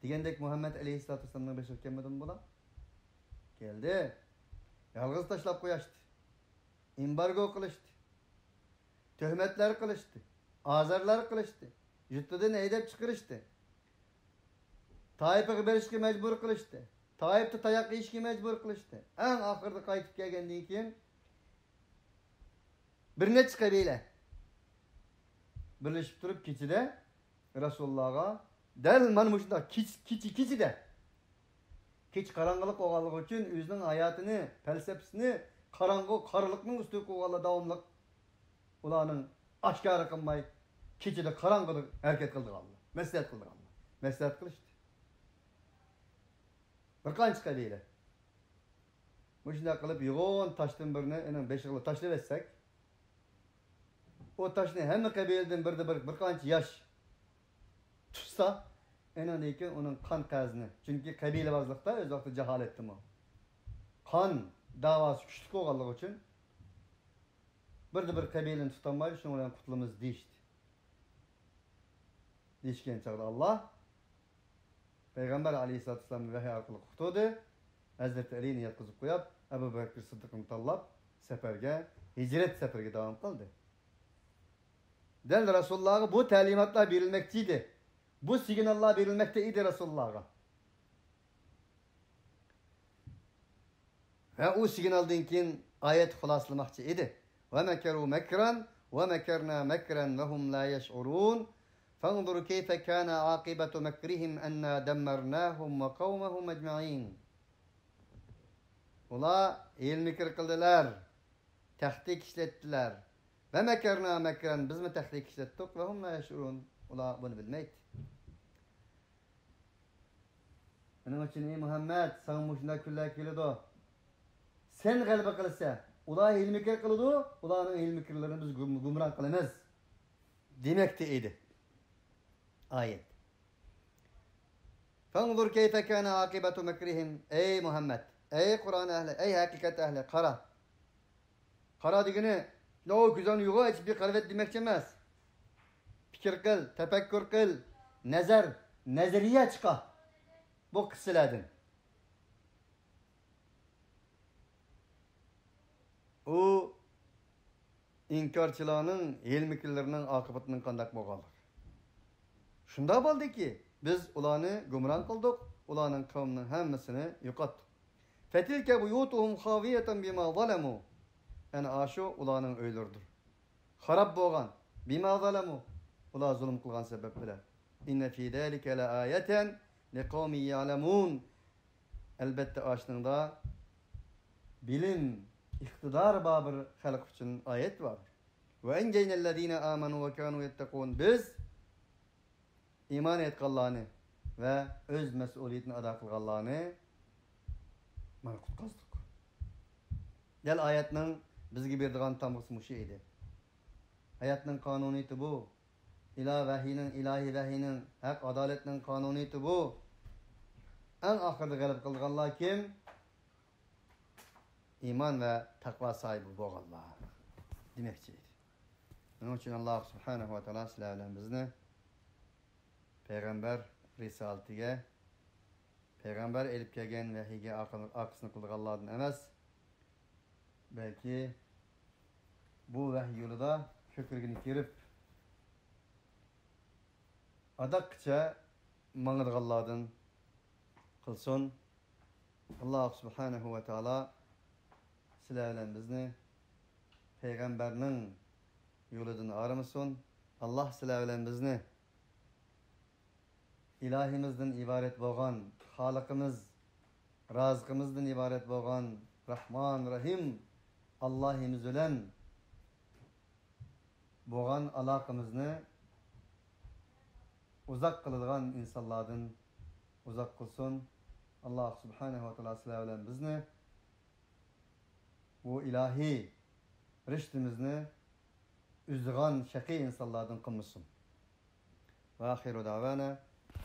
دېگەندەك مۇھەممەد ئەلەيھىسسالاتۇ ۋەسسالامنىڭ بېشىغا كەلمىدىمۇ بۇلار؟ كەلدى. يالغۇز تاشلاپ قوياشتى. ئېمبارگو قىلىشتى. تۆھمەتلەر قىلىشتى. ئازارلار قىلىشتى. يۇرتىدىن ھەيدەپ چىقىرىشتى. تائىپىغا بېرىشكە مەجبۇر قىلىشتى. تائىپتا تاياق يېيىشكە مەجبۇر قىلىشتى. ئەڭ ئاخىرىدا قايتىپ كەلگەندىن كېيىن، بىر نەچچە قەبىلە بىرلىشىپ تۇرۇپ كېچىدە رەسۇلۇللاغا دەل مانا مۇشۇنداق كېچە، كېچە، كېچىدە، كېچە قاراڭغۇلۇق بولغانلىقى ئۈچۈن ئۆزىنىڭ ھاياتىنى، پەلسەپىسىنى قاراڭغۇ، قارىلىقنىڭ ئۈستىگە قويغانلار داۋاملىق ئۇلارنىڭ ئاشكارا قىلماي كېچىدە قاراڭغۇدا ھەرىكەت قىلىدىغانلار، مەسلىھەت قىلىدىغانلار، مەسلىھەت قىلىشتى. بىر قانچە قەبىلە. مۇشۇنداق قىلىپ يوغان تاشتىن بىرنى ئېنىڭ بېشىغا تاشلىۋەتسەك، ئۇ تاشنى ھەممە قەبىلىدىن بىردە بىر، بىر قانچە ياش تۇتسا، ئېنىڭدىن كېيىن ئۇنىڭ قان قەرزىنى، چۈنكى قەبىلىۋازلىقتا ئۆز ۋاقتىدا جاھالەتتىمۇ قان داۋاسى كۈچلۈك بولغانلىقى ئۈچۈن، بىردە بىر قەبىلىنى تۇتالمايدۇ، شۇنىڭ بىلەن قۇتۇلىمىز دېيىشتى. دېيىشكەن چاغدا ئاللاھ پەيغەمبەر ئەلەيھىسسالاتۇ ۋەسسالامنى ۋەھىي ئارقىلىق ئۇقتۇردى. ھەزرىتى ئەلىنى ياتقۇزۇپ قويۇپ، ئەبۇ بەكرى سىددىقنى تاللاپ، سەپەرگە، ھىجرەت سەپىرىگە داۋام قىلدى. دەل رەسۇلۇللاغا بۇ تەلىماتلار بېرىلمەكتە ئىدى. بۇ سىگناللار بېرىلمەكتە ئىدى رەسۇلۇللاغا. ۋە ئۇ سىگنالدىن كېيىن ئايەت خۇلاسىلىماقچى ئىدى. ومكروا مكرا ومكرنا مكرا وهم لا يشعرون. فانظر كيف كان عاقبة مكرهم أنا دمرناهم وقومهم أجمعين. ئۇلار ھىيلە-مىكىر قىلدىلەر، تەختىك ئىشلەتتىلەر. ومكرنا مكرا، بىزمۇ تەختىك ئىشلەتتۇق. وهم لا يشعرون، ئۇلار بۇنى بىلمەيتتى. شۇنىڭ ئۈچۈن، ئەي مۇھەممەد، ساڭا مۇشۇنداق كۈنلەر كېلىدۇ. سەن غەلىبە قىلىسەن. ئۇلار ھىيلە-مىكىر قىلىدۇ، ئۇلارنىڭ ھىيلە-مىكىرلىرىنى بىز گۇم-، گۇمران قىلىمىز دېمەكتە ئىدى. ئايەت. فانظر كيف كان عاقبة مكرهم. ئەي مۇھەممەد، ئەي قۇرئان ئەھلى، ئەي ھەقىقەت ئەھلى، قارا. قارا دېگىنى، شۇنداق كۆزۈڭنى يۇغۇپ ئېچىپ بىر قارىۋەت دېمەكچى ئەمەس. پىكىر قىل، تەپەككۇر قىل، نەزەر، نەزەرىيە چىقار بۇ قىسسىلەردىن. ئۇ ئىنكارچىلارنىڭ ھىيلە-مىكىرلىرىنىڭ ئاقىۋىتىنىڭ قانداق بولغانلىقى. شۇنداق بولدىكى، بىز ئۇلارنى گۇمران قىلدۇق، ئۇلارنىڭ قەۋمىنىڭ ھەممىسىنى يوقاتتۇق. فتلك بيوتهم خاوية بما ظلموا. ئەنە ئاشۇ ئۇلارنىڭ ئۆيلىرىدۇر. خاراب بولغان. بما ظلموا. ئۇلار زۇلۇم قىلغان سەۋەب بىلەن. إن في ذلك لآية لقوم يعلمون. ئەلبەتتە، ئاشۇنىڭدا بىلىم، ئىقتىدارى بار بىر خەلق ئۈچۈن ئايەت بار. وأنجينا الذين آمنوا وكانوا يتقون. بىز ئىمان ئېيتقانلارنى ۋە ئۆز مەسئۇلىيىتىنى ئادا قىلغانلارنى مانا قۇتقۇزدۇق. دەل ئايەتنىڭ بىزگە بېرىدىغان تامغىسى مۇشۇ ئىدى. ھاياتنىڭ قانۇنىيىتى بۇ. ئىلا ۋەھىينىڭ، ئىلاھىي ۋەھىينىڭ، ھەق ئادالەتنىڭ قانۇنىيىتى بۇ. ئەڭ ئاخىرىدا غەلىبە قىلىدىغانلار كىم؟ ئىمان ۋە تەقۋا ساھىبى بولغانلار دېمەكچى ئىدى. شۇنىڭ ئۈچۈن ئاللاھ سۇبھانەھۇ ۋە تائالا سىلەر بىلەن بىزنى پەيغەمبەر رىسالىتىگە، پەيغەمبەر ئېلىپ كەلگەن ۋەھىيگە ئارقا-، ئارقىسىنى قىلىدىغانلاردىن ئەمەس، بەلكى بۇ ۋەھىي يولىدا كۆكرىكىنى كېرىپ، ئاداققىچە ماڭىدىغانلاردىن قىلسۇن. ئاللاھ سۇبھانەھۇ ۋە تائالا سىلەر بىلەن بىزنى پەيغەمبەرنىڭ يولىدىن ئايرىمىسۇن. ئاللاھ سىلەر بىلەن بىزنى ئىلاھىمىزدىن ئىبارەت بولغان، خالىقىمىز، رازىقىمىزدىن ئىبارەت بولغان راھمان، راھىم ئاللاھىمىز بىلەن بولغان ئالاقىمىزنى ئۇزاق قىلىدىغان ئىنسانلاردىن ئۇزاق قىلسۇن. ئاللاھ سۇبھانەھۇ ۋە تائالا سىلەر بىلەن بىزنى بۇ ئىلاھىي رىشتىمىزنى ئۈزىدىغان شەقىي ئىنسانلاردىن قىلمىسۇن. وآخر دعوانا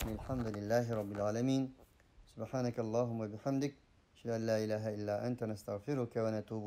أن الحمد لله رب العالمين. سبحانك اللهم وبحمدك. أشهد أن لا إله إلا أنت، نستغفرك ونتوب